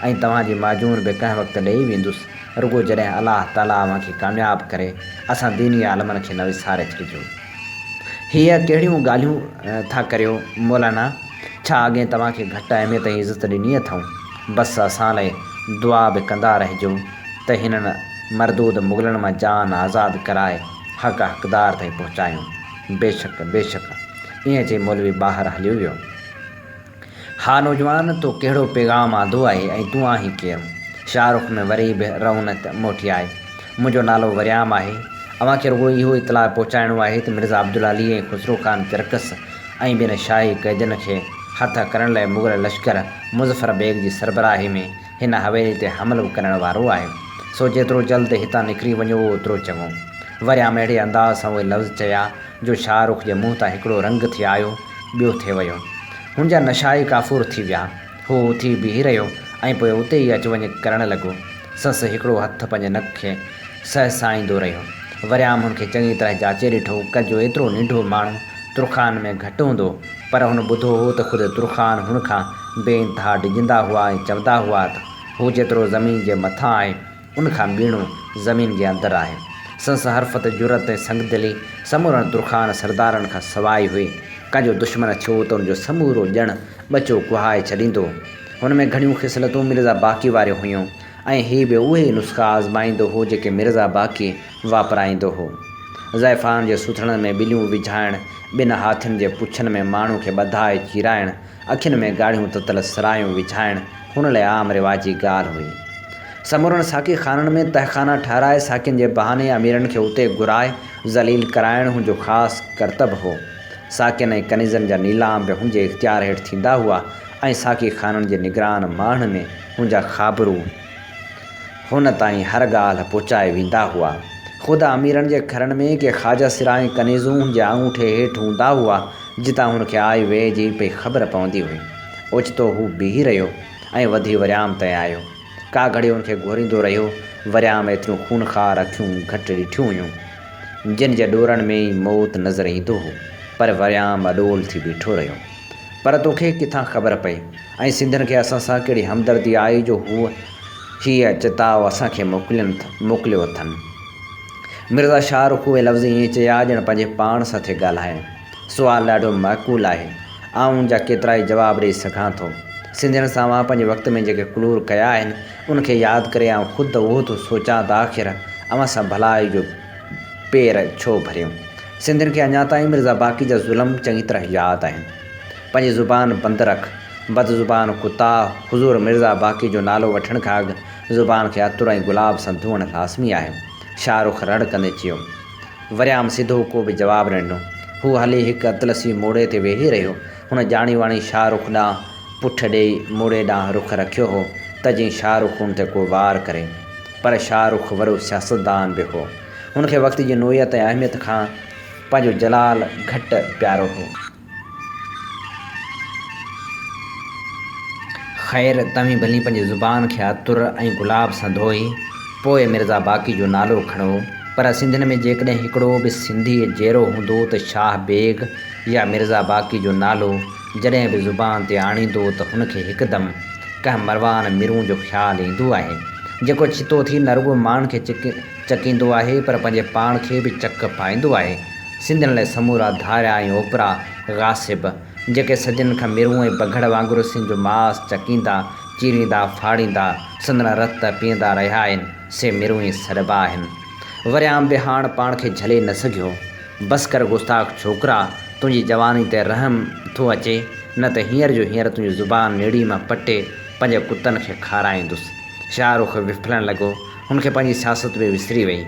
۽ توهان جي معجون به ڪنهن وقت ڏيئي ويندس. رڳو جڏهن الله تعاليٰ اوهان کي ڪامياب ڪري، اسان ديني عالمن کي نه وساري ڇڏجو. هيء ڪهڙيون ڳالهيون ٿا ڪريو مولانا! ڇا اڳئين توهان کي گهٽ اهميت ۽ عزت ڏني اٿئون؟ بس اسان لاء دعا به ڪندا رهجو ته هنن مردود مغلن مان جان آزاد ڪرائي حق حقدار تائين پهچايون. بيشڪ بيشڪ. ائين چئي مولوي ٻاهر هليو ويو. ها نوجوان! تو ڪهڙو پيغام آندو آهي ۽ تون آهين ڪير؟ شاهه رخ ۾ وري به رونق موٽي آئي. منهنجو نالو وريام آهي. اوهان کي رڳو اهو اطلاع پهچائڻو آهي ته مرزا عبدالعلي ۽ خسرو خان چرڪس ۽ ٻين شاهي قيدين کي هٿ ڪرڻ لاء مغل لشڪر مظفر بيگ جي سربراهي ۾ هن حويلي تي حملو ڪرڻ وارو آهي. سو جيترو جلد هتان نڪري وڃو اوترو چڱو. وريام اهڙي انداز سان اهي لفظ چيا جو شاهه رخ جي منهن تان هڪڙو رنگ ٿي آيو، ٻيو ٿي ويو. هن جا نشا ئي ڪافور ٿي ويا. هو اٿي بيهي رهيو ۽ پوء اتي ئي اچ وڃ ڪرڻ لڳو. سس هڪڙو هٿ پنهنجي نڪ کي سهسائيندو رهيو. وريام هن کي چڱي طرح جاچي ڏٺو. قد جو ايترو ننڍو ماڻهو ترخان ۾ گهٽ هوندو، پر هن ٻڌو هو ته خود ترخان هن کان بي انتها ڊڄندا هئا ۽ چوندا هئا ته هو جيترو زمين جي مٿان آهي، ان کان ٻيڻو زمين جي اندر آهي. سنس حرفت، جرئت ۽ سنگدلي سمورن ترخان سردارن کان سوائي هئي. ڪنهن جو دشمن ٿيو ته ان جو سمورو ڄڻ ٻچو ڪهائي ڇڏيندو. هن ۾ گهڻيون خصلتون مرزا باقي واريون هيون ۽ هي به اهي ئي نسخا آزمائيندو هو جيڪي مرزا باقي واپرائيندو هو. زائفان جي سٿڻن ۾ ٻليون وجهائڻ، ٻن هاٿين جي پڇن ۾ ماڻهو کي ٻڌائي چيرائڻ، اکين ۾ ڳاڙهيون تتل سرايون وجهائڻ هن لاء عام رواجي ڳالهه هئي. سمورن ساقي خانن ۾ تهخانا ٺهرائي ساقين جي بهاني اميرن کي اتي گهرائي ذليل ڪرائڻ هن جو خاص ڪرتب هو. ساقين ۽ ڪنيزن جا نيلام به هن جي اختيار هيٺ ٿيندا هئا ۽ ساقي خانن جي نگران ماڻهن ۾ هن جا خابرو هن تائين هر ڳالهه پهچائي ويندا هئا. خود اميرن جي گهرن ۾ ڪي خواجه سرا ۽ ڪنيزون هن جي آڱوٺي هيٺ هوندا هئا، جتان هن کي آئي وئي جي پئي خبر پوندي هئي. اوچتو هو بيهي رهيو ۽ وڌي وريام تائين آيو. ڪا گهڙي هن کي گهوريندو رهيو. وريام ايتريون خونخوار اکيون گهٽ ڏٺيون هيون، جن جي ڏورڻ ۾ ئي موت نظر ايندو هو. پر وريام اڏول ٿي بيٺو رهيو. پر توکي ڪٿان خبر پئي؟ ۽ سنڌين کي اسان سان ڪهڙي همدردي آئي جو هو هيء چتاء اسان کي موڪلين موڪليو اٿن. مرزا شاهه رخ اهي لفظ ائين چيا ڄڻ پنهنجي پاڻ سان ٿي ڳالهائي. سوال ڏاڍو معقول آهي. آئون ان جا ڪيترائي جواب ڏئي سگهان ٿو. سنڌين سان اوهان پنهنجي وقت ۾ جيڪي ڪلور ڪيا آهن، ان کي ياد ڪري آئون خود اهو ٿو سوچان ته آخر اوهان سان ڀلائي جو پير ڇو ڀريون. سنڌين کي اڃا تائين مرزا باقي جا ظلم چڱي طرح ياد آهن. پنهنجي زبان بند رک، بدزبان ڪتا، حضور مرزا باقي جو نالو وٺڻ کان اڳ زبان کي عطر ۽ گلاب سان ڌوئڻ لازمي آهي. شاهه رخ رڙ ڪندي چيو. وريام سڌو ڪو به جواب نه ڏنو. هو هلي هڪ اطلسي موڙي تي ويهي رهيو. هن ڄاڻي واڻي شاهه رخ ڏانهن پٺ ڏيئي موڙي ڏانهن رخ رکيو هو ته جيئن شاهه رخ هن تي ڪو وار ڪري. پر شاهه رخ وڏو سياستدان به هو. هن کي وقت جي نوعيت ۽ اهميت کان پنهنجو جلال گهٽ پيارو هو. خير، توهين ڀلي پنهنجي زبان کي عطر ۽ گلاب سان ڌوئي، پوء مرزا باقي جو نالو کڻو، پر سنڌين ۾ جيڪڏهن هڪڙو به سنڌي جيئرو هوندو ته شاهه بيگ يا مرزا باقي جو نالو جڏهن به زبان تي آڻيندو ته هن کي هڪدم ڪنهن مروان مرون جو خيال ايندو آهي، جيڪو ڇتو ٿي نه رڳو ماڻهن کي چڪيندو آهي، پر پنهنجي پاڻ کي به چڪ پائيندو آهي. سنڌين لاء سمورا ڌاريا ۽ اوپرا غاصب، جيڪي صدين کان مرون ۽ بگهڙ وانگر سنڌ جو ماس چڪيندا، چيريندا، ڦاڙيندا، سندن رت پيئندا رهيا آهن، سي مرون ئي سڏبا آهن. وريام به هاڻ پاڻ کي جهلي نه سگهيو. بس ڪر گستاخ ڇوڪرا، تنهنجي جواني تي رحم ٿو اچي، نه ته هينئر جو هينئر تنهنجي زبان نيڙي مان پٽي پنهنجي ڪتن کي کارائيندس. شاهه رخ وڦلڻ لڳو. هن کي پنهنجي سياست به وسري وئي.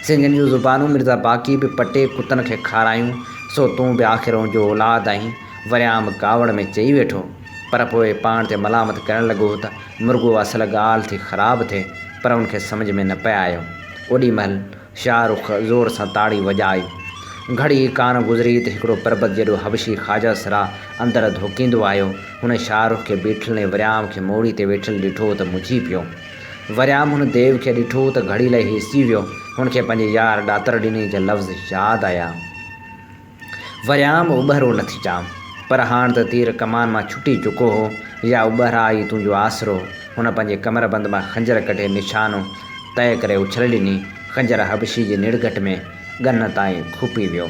سنڌين جون زبانون مرزا باقي به پٽي ڪتن کي کارايون، سو تون به آخر ان جو اولاد آهين، وريام ڪاوڙ ۾ چئي ويٺو. پر پوء پاڻ تي ملامت ڪرڻ لڳو ته مرڳو اصل ڳالهه ٿي خراب ٿئي، پر ان کي سمجهه ۾ نه پئي آيو. اوڏي مهل شاهه رخ زور سان تاڙي وڄائي. گهڙي ئي ڪانه گذري ته هڪڙو پربت جيڏو حبشي خواجه سرا اندر ڌوڪيندو آيو. هن شاهه رخ کي بيٺل ۽ وريام کي موڙي تي ويٺل ڏٺو ته منجهي پيو. وريام هن ديو کي ڏٺو ته گهڙي لئي هيسجي ويو. هن کي پنهنجي يار ڏاتر ڏني جا لفظ ياد آيا. وريام اٻهرو نه ٿجان. پر هاڻ ته تير ڪمان مان ڇٽي چڪو هو. يا اٻهرا ئي تنهنجو آسرو. هن پنهنجي ڪمربند مان خنجر ڪڍي نشانو طئي ڪري اڇل ڏني. خنجر حبشي جي نڙگهٽ ۾ ڳن تائين کوپي ويو.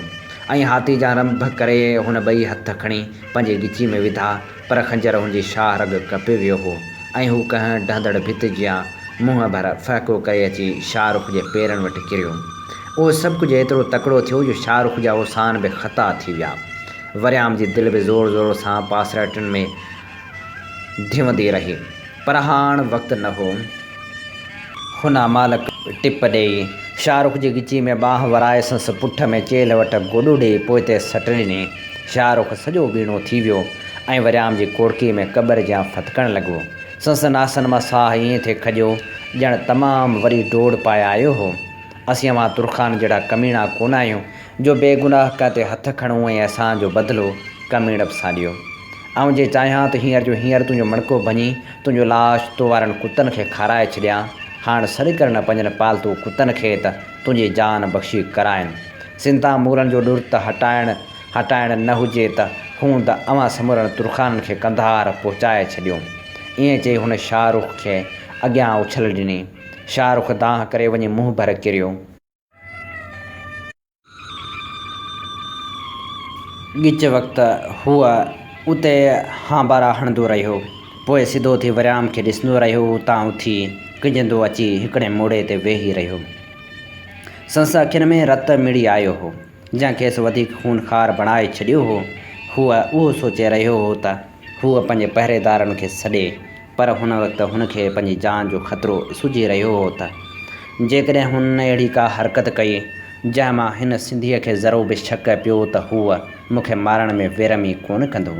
۽ هاٿي جان رنڀ ڪري هن ٻئي هٿ کڻي پنهنجي ڳچي ۾ وڌا. پر خنجر هن جي شاهه رڳ ڪپي ويو هو ۽ هو ڪنهن ڊهندڙ ڀت جيان منهن ڀر ڦهڪو ڪري اچي شاهه رخ جي پيرن وٽ ڪريو. اهو سڀ ڪجهه ايترو تڪڙو ٿيو جو شاهه رخ جا اوسان به خطا ٿي ويا. وريام جي دل به زور زور سان پاسراٽين ۾ ڌيوندي رهي. پر هاڻ وقت نه هو. هن امالڪ ٽپ ڏيئي، شاهه رخ جي ڳچي ۾ ٻانهن ورائي سنس پٺ ۾ چيلهه وٽ گوڏو ڏيئي پوئتي سٽ ڏني. شاهه رخ سڄو ٻيڻو ٿي ويو ۽ وريام جي ڪوڙڪي ۾ قبر جيان ڦٿڪڻ لڳو. سنس ناسن مان ساهه ائين ٿي کڄيو، ڄڻ تمام وري ڊوڙ پائي آيو هو. اسين اوهان ترخان جهڙا ڪميڻا ڪونه آهيون، جو بيگناهه ڪنهن تي هٿ کڻون ۽ احسان جو بدلو ڪميڻپ سان ڏيو. آئون جي چاهيان ته هينئر جو هينئر تنهنجو مڻڪو ڀڃي تنهنجو لاش تو وارن ڪتن کي کارائي ڇڏيان. هاڻ سڏ ڪر نه پنهنجن پالتو ڪتن کي ته تنهنجي جان بخشي ڪرائين. سنڌ تان مغلن جو ڏر ته هٽائڻ هٽائڻ نه هجي ته هوند اوهان سمورن ترخانن کي قنڌار پهچائي ڇڏيون. ائين چئي هن شاهه رخ کي اڳيان اڇل ڏني. شاهه رخ دانهن ڪري وڃي منهن ڀر ڪريو. ڳچ وقت هو اتي هانبارا هڻندو رهيو. پوء سڌو ٿي وريام کي ڏسندو رهيو. اتان اٿي ڪنجهندو اچي هڪڙي موڙي تي ويهي رهيو. سندس اکين ۾ رت مڙي آيو هو، جنهن کيس وڌيڪ خونخوار بڻائي ڇڏيو هو. هو اهو سوچي رهيو هو ته هو پنهنجي پهريدارن کي سڏي پر هن وقت هن کي پنهنجي جان جو خطرو سجهي رهيو هو ته جيڪڏهن هن اهڙي ڪا حرڪت ڪئي، جنهن مان هن سنڌيء کي ذرو به شڪ پيو ته هو مون کي مارڻ ۾ ويرم ئي ڪونه ڪندو.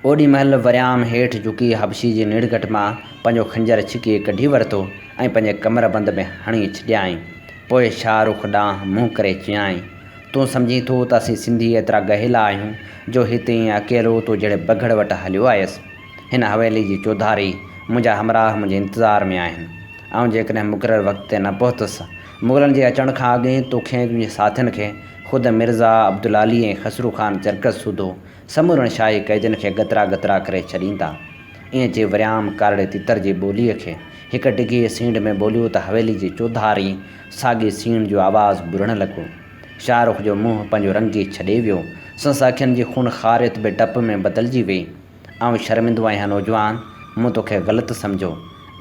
اوڏي مهل وريام هيٺ جهڪي حبشي جي نڙگهٽ مان پنهنجو خنجر ڇڪي ڪڍي ورتو ۽ پنهنجي ڪمربند ۾ هڻي ڇڏيائين. پوء شاهه رخ ڏانهن منهن ڪري چيائين. تون سمجهين ٿو ته اسين سنڌي ايترا ڳهيلا آهيون جو هت ائين اڪيلو تو جهڙي بگهڙ وٽ هليو آيس. هن حويلي جي چوڌاري منهنجا همراهه منهنجي انتظار ۾ آهن. آئون جيڪڏهن مقرر وقت تي نه پهتس، مغلن جي اچڻ کان اڳ ئي توکي ۽ تنهنجي ساٿين کي خود مرزا عبدالعلي ۽ خسرو خان چرڪس سوڌو سمورن شاهي قيدين کي ڳترا ڳترا ڪري ڇڏيندا. ائين چئي وريام ڪارڙي تتر جي ٻوليء کي هڪ ڊگهي سينڍ ۾ ٻوليو ته حويلي جي چوڌاري ساڳي سيڻ جو آواز ٻرڻ لڳو. شاهه رخ جو منهن پنهنجو رنگ ئي ڇڏي ويو. سندس اکين جي خونخواريت به ڊپ ۾ بدلجي ويئي. آئون شرمندو آهيان نوجوان، مون توکي غلط سمجهيو.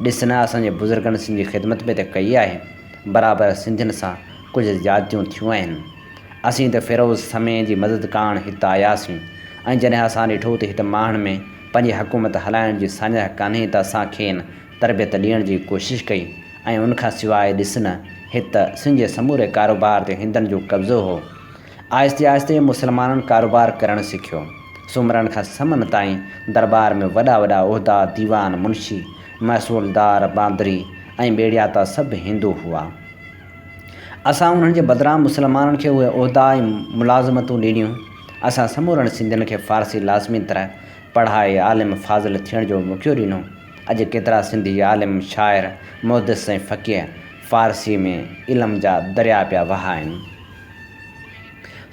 ڏس نه اسان جي بزرگن سنڌ جي خدمت به ته ڪئي آهي. برابر سنڌين سان ڪجهه زيادتيون ٿيون آهن. اسين ته فيروز سمي جي مدد ڪاڻ هت آياسين ۽ جڏهن اسان ڏٺو ته هت ماڻهن ۾ پنهنجي حڪومت هلائڻ جي ساڃاهه ڪانهي ته اسان کين تربيت ڏيڻ جي ڪوشش ڪئي ۽ ان کان سواء ڏس نه هت سنڌ جي سموري ڪاروبار تي هندن جو قبضو هو. آهستي آهستي مسلمانن ڪاروبار ڪرڻ سکيو. سومرن کان سمن تائين درٻار ۾ وڏا وڏا عهدا، ديوان، منشي، محصولدار، باندري ۽ ٻيڙياتا سڀ هندو هئا. اسان انهن جي بدران مسلمانن کي اهي عهدا ۽ ملازمتون ڏنيون. اسان سمورن سنڌين کي فارسي لازمي طرح پڙهائي عالم فاضل ٿيڻ جو موقعو ڏنو. اڄ ڪيترا سنڌي عالم، شاعر، محدث ۽ فقيه فارسي ۾ علم جا درياء پيا وهائن.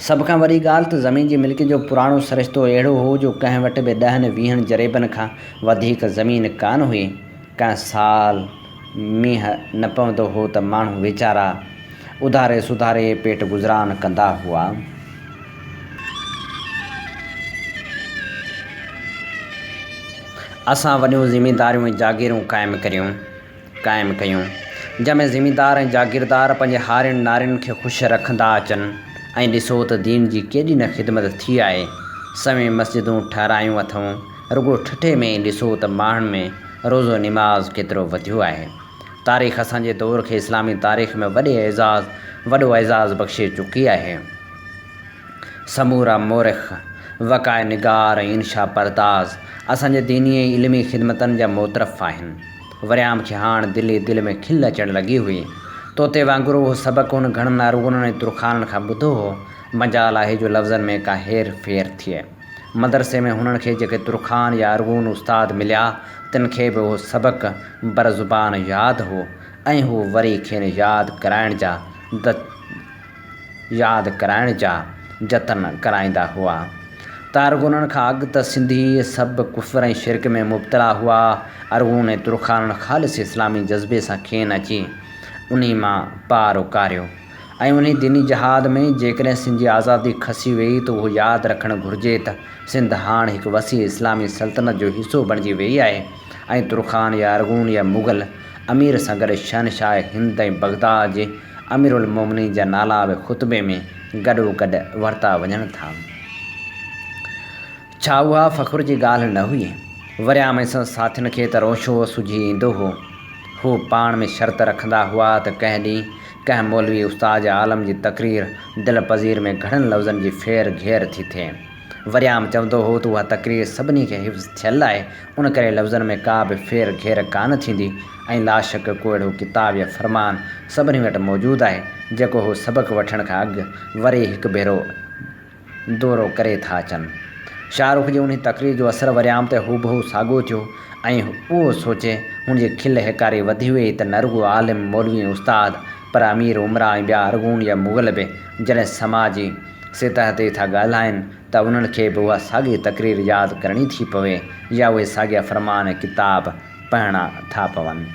سڀ کان وڏي ڳالهه ته زمين جي ملڪيت جو پراڻو سرشتو اهڙو هو جو ڪنهن وٽ به ڏهن ويهن جريبن کان وڌيڪ زمين ڪانه هئي. ڪنهن سال مينهن نه پوندو هو ته ماڻهو ويچارا اڌاري سڌاري پيٽ گذران ڪندا هئا. اسان وڏيون زمينداريون ۽ جاگيرون قائم ڪريون. قائم ڪيون، جنهن ۾ زميندار ۽ جاگيردار پنهنجي هارين نارين کي خوش رکندا اچن ۽ ڏسو ته دين جي ڪيڏي نه خدمت ٿي آهي، سوين مسجدون ٺهرايون اٿئون، رڳو ٺٽي ۾ ئي ڏسو ته ماڻهن ۾ روزو نماز ڪيترو وڌيو آهي. تاريخ اسان جي دور کي اسلامي تاريخ ۾ وڏي اعزاز وڏو اعزاز بخشي چڪي آهي. سمورا مورخ، وقائع نگار ۽ انشا پرداز اسان جي ديني ۽ علمي خدمتن جا معترف آهن. وريام کي هاڻ دل ئي دل ۾ کل اچڻ لڳي هئي. طوطي وانگر اهو سبق هن گهڻن ارغونن ۽ ترخانن کان ٻڌو هو. مجال آهي جو لفظن ۾ ڪا هير ڦير ٿئي. مدرسي ۾ هنن کي جيڪي ترخان يا ارغون استاد مليا، تن کي به اهو سبق برزبان ياد هو ۽ هو وري کين ياد ڪرائڻ جا ياد ڪرائڻ جا جتن ڪرائيندا هئا. ته ارغونن کان اڳ ته سنڌي سڀ ڪفر ۽ شرڪ ۾ مبتلا هئا. ارغون ۽ ترخانن خالص اسلامي جذبي سان کين اچي انهي مان پار اڪاريو ۽ انهي ديني جهاد ۾ جيڪڏهن سنڌ جي آزادي کسي ويئي ته اهو ياد رکڻ گهرجي ته سنڌ هاڻ هڪ وسيع اسلامي سلطنت جو حصو بڻجي ويئي آهي ۽ ترخان يا ارغون يا مغل امير سان گڏ شهنشاهه هند ۽ بغداد جي اميرالمومنين جا نالا به خطبي ۾ گڏوگڏ ورتا وڃن ٿا. ڇا اها فخر جي ڳالهه نه هئي؟ وريام ۽ سندس ساٿين کي ته روشو سجهي ايندو هو. هو پاڻ ۾ شرط رکندا هئا ته ڪنهن ڏينهن ڪنهن مولوي استاد يا عالم جي تقرير دلپذير ۾ گهڻن لفظن جي ڦير گهير ٿي ٿئي. وريام چوندو هو ته اها تقرير سڀني کي حفظ ٿيل آهي، ان ڪري لفظن ۾ ڪا به ڦير گهير ڪانه ٿيندي ۽ لاشڪ ڪو اهڙو ڪتاب يا فرمان سڀني وٽ موجود آهي، جيڪو هو سبق وٺڻ کان اڳ وري هڪ ڀيرو دورو ڪري ٿا اچن. شاهه رخ جي انهي تقرير جو اثر وريام تي هوبهو ساڳيو ٿيو ۽ اهو سوچي هن جي کل هيڪاري وڌي ويئي ته نه رڳو عالم، مولوي ۽ استاد پر امير، امراء ۽ ٻيا ارغون يا مغل به جڏهن سماجي سطح تي ٿا ڳالهائين ته انهن کي به اها ساڳي تقرير ياد ڪرڻي ٿي پوي يا اهي ساڳيا فرمان ۽ ڪتاب پڙهڻا ٿا پون.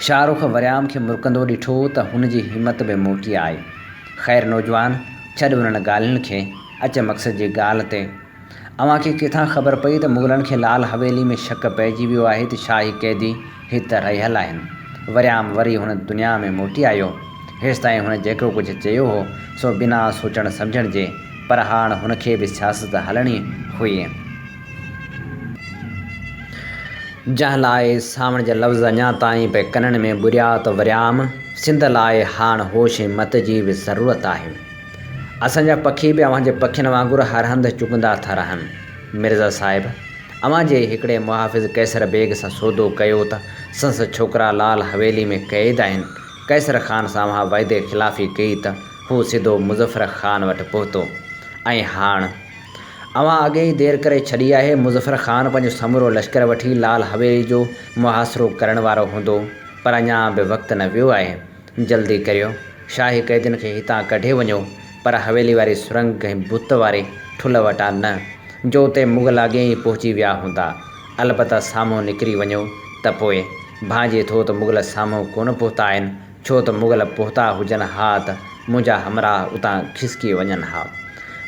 شاهه رخ وريام کي مرڪندو ڏٺو ته هن جي همت به موٽي آئي. خير نوجوان، ڇڏ انهن ڳالهين کي، اچ مقصد جي ڳالهه تي. اوهان کي ڪٿان خبر پئي ته مغلن کي لال حويلي ۾ شڪ پئجي ويو آهي ته شاهي قيدي هت رهيل آهن. وريام وري هن دنيا ۾ موٽي آيو. هيستائين هن جيڪو ڪجهه چيو هو، سو بنا سوچڻ سمجهڻ جي، پر هاڻ هن کي به سياست هلڻي هئي. جنهن لاء سانوڻ جا لفظ اڃا تائين پئي ڪنن ۾ ٻريا ته وريام، سنڌ لاء هاڻ هوش ۽ مت جي به ضرورت آهي. اسان جا پکي به اوهان جي پکين وانگر هر هنڌ چڳندا ٿا رهن. مرزا صاحب، اوهان جي ئي هڪڙي محافظ قيصر بيگ سان سودو ڪيو ته سندس ڇوڪرا لال حويلي ۾ قيد آهن. قيصر خان سان اوهان وعدي خلافي ڪئي ته هو سڌو مظفر خان وٽ پهتو ۽ هاڻ. اوهان اڳي ئي دير ڪري ڇڏي آهي. مظفر خان پنهنجو سمورو لشڪر وٺي لال حويلي جو محاصرو ڪرڻ وارو هوندو، پر اڃا به وقت نه ويو آهي. جلدي ڪريو، شاهي قيدين کي هتان ڪڍي وڃو، پر حويلي واري سرنگ ۽ بت واري ٺلهه وٽان نه، جو اتي مغل اڳي ئي پهچي ويا هوندا. البته سامهون نڪري وڃو ته پوء. ڀانئجي ٿو ته مغل سامهون ڪونه پهتا آهن، ڇو ته مغل پهتا هجن ها ته منهنجا همراهه اتان کسڪي وڃن ها.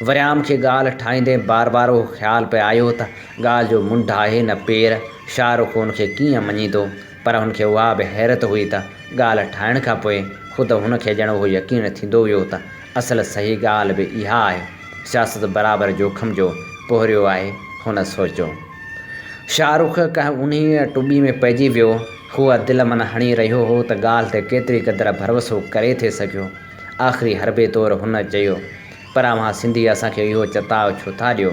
وريام کي ڳالهه ٺاهيندي بار بار اهو خيال پئي آيو ته ڳالهه جو منڍ آهي نه پير، شاهه رخ ان کي ڪيئن مڃيندو؟ پر هن کي اها به حيرت هئي ته ڳالهه ٺاهڻ کان پوء خود هن کي ڄڻ اهو يقين ٿيندو ويو ته اصل صحيح ڳالهه به اها آهي. سياست برابر جوکم جو پورهيو آهي، هن سوچيو. شاهه رخ ڪنهن اونهي ٽٻي ۾ پئجي ويو. هو دل من هڻي رهيو هو ته ڳالهه تي ڪيتري قدر ڀروسو ڪري ٿي سگهيو. آخري حربي طور هن چيو، پر اوهان سنڌي اسان کي اهو چتاء ڇو ٿا ڏيو؟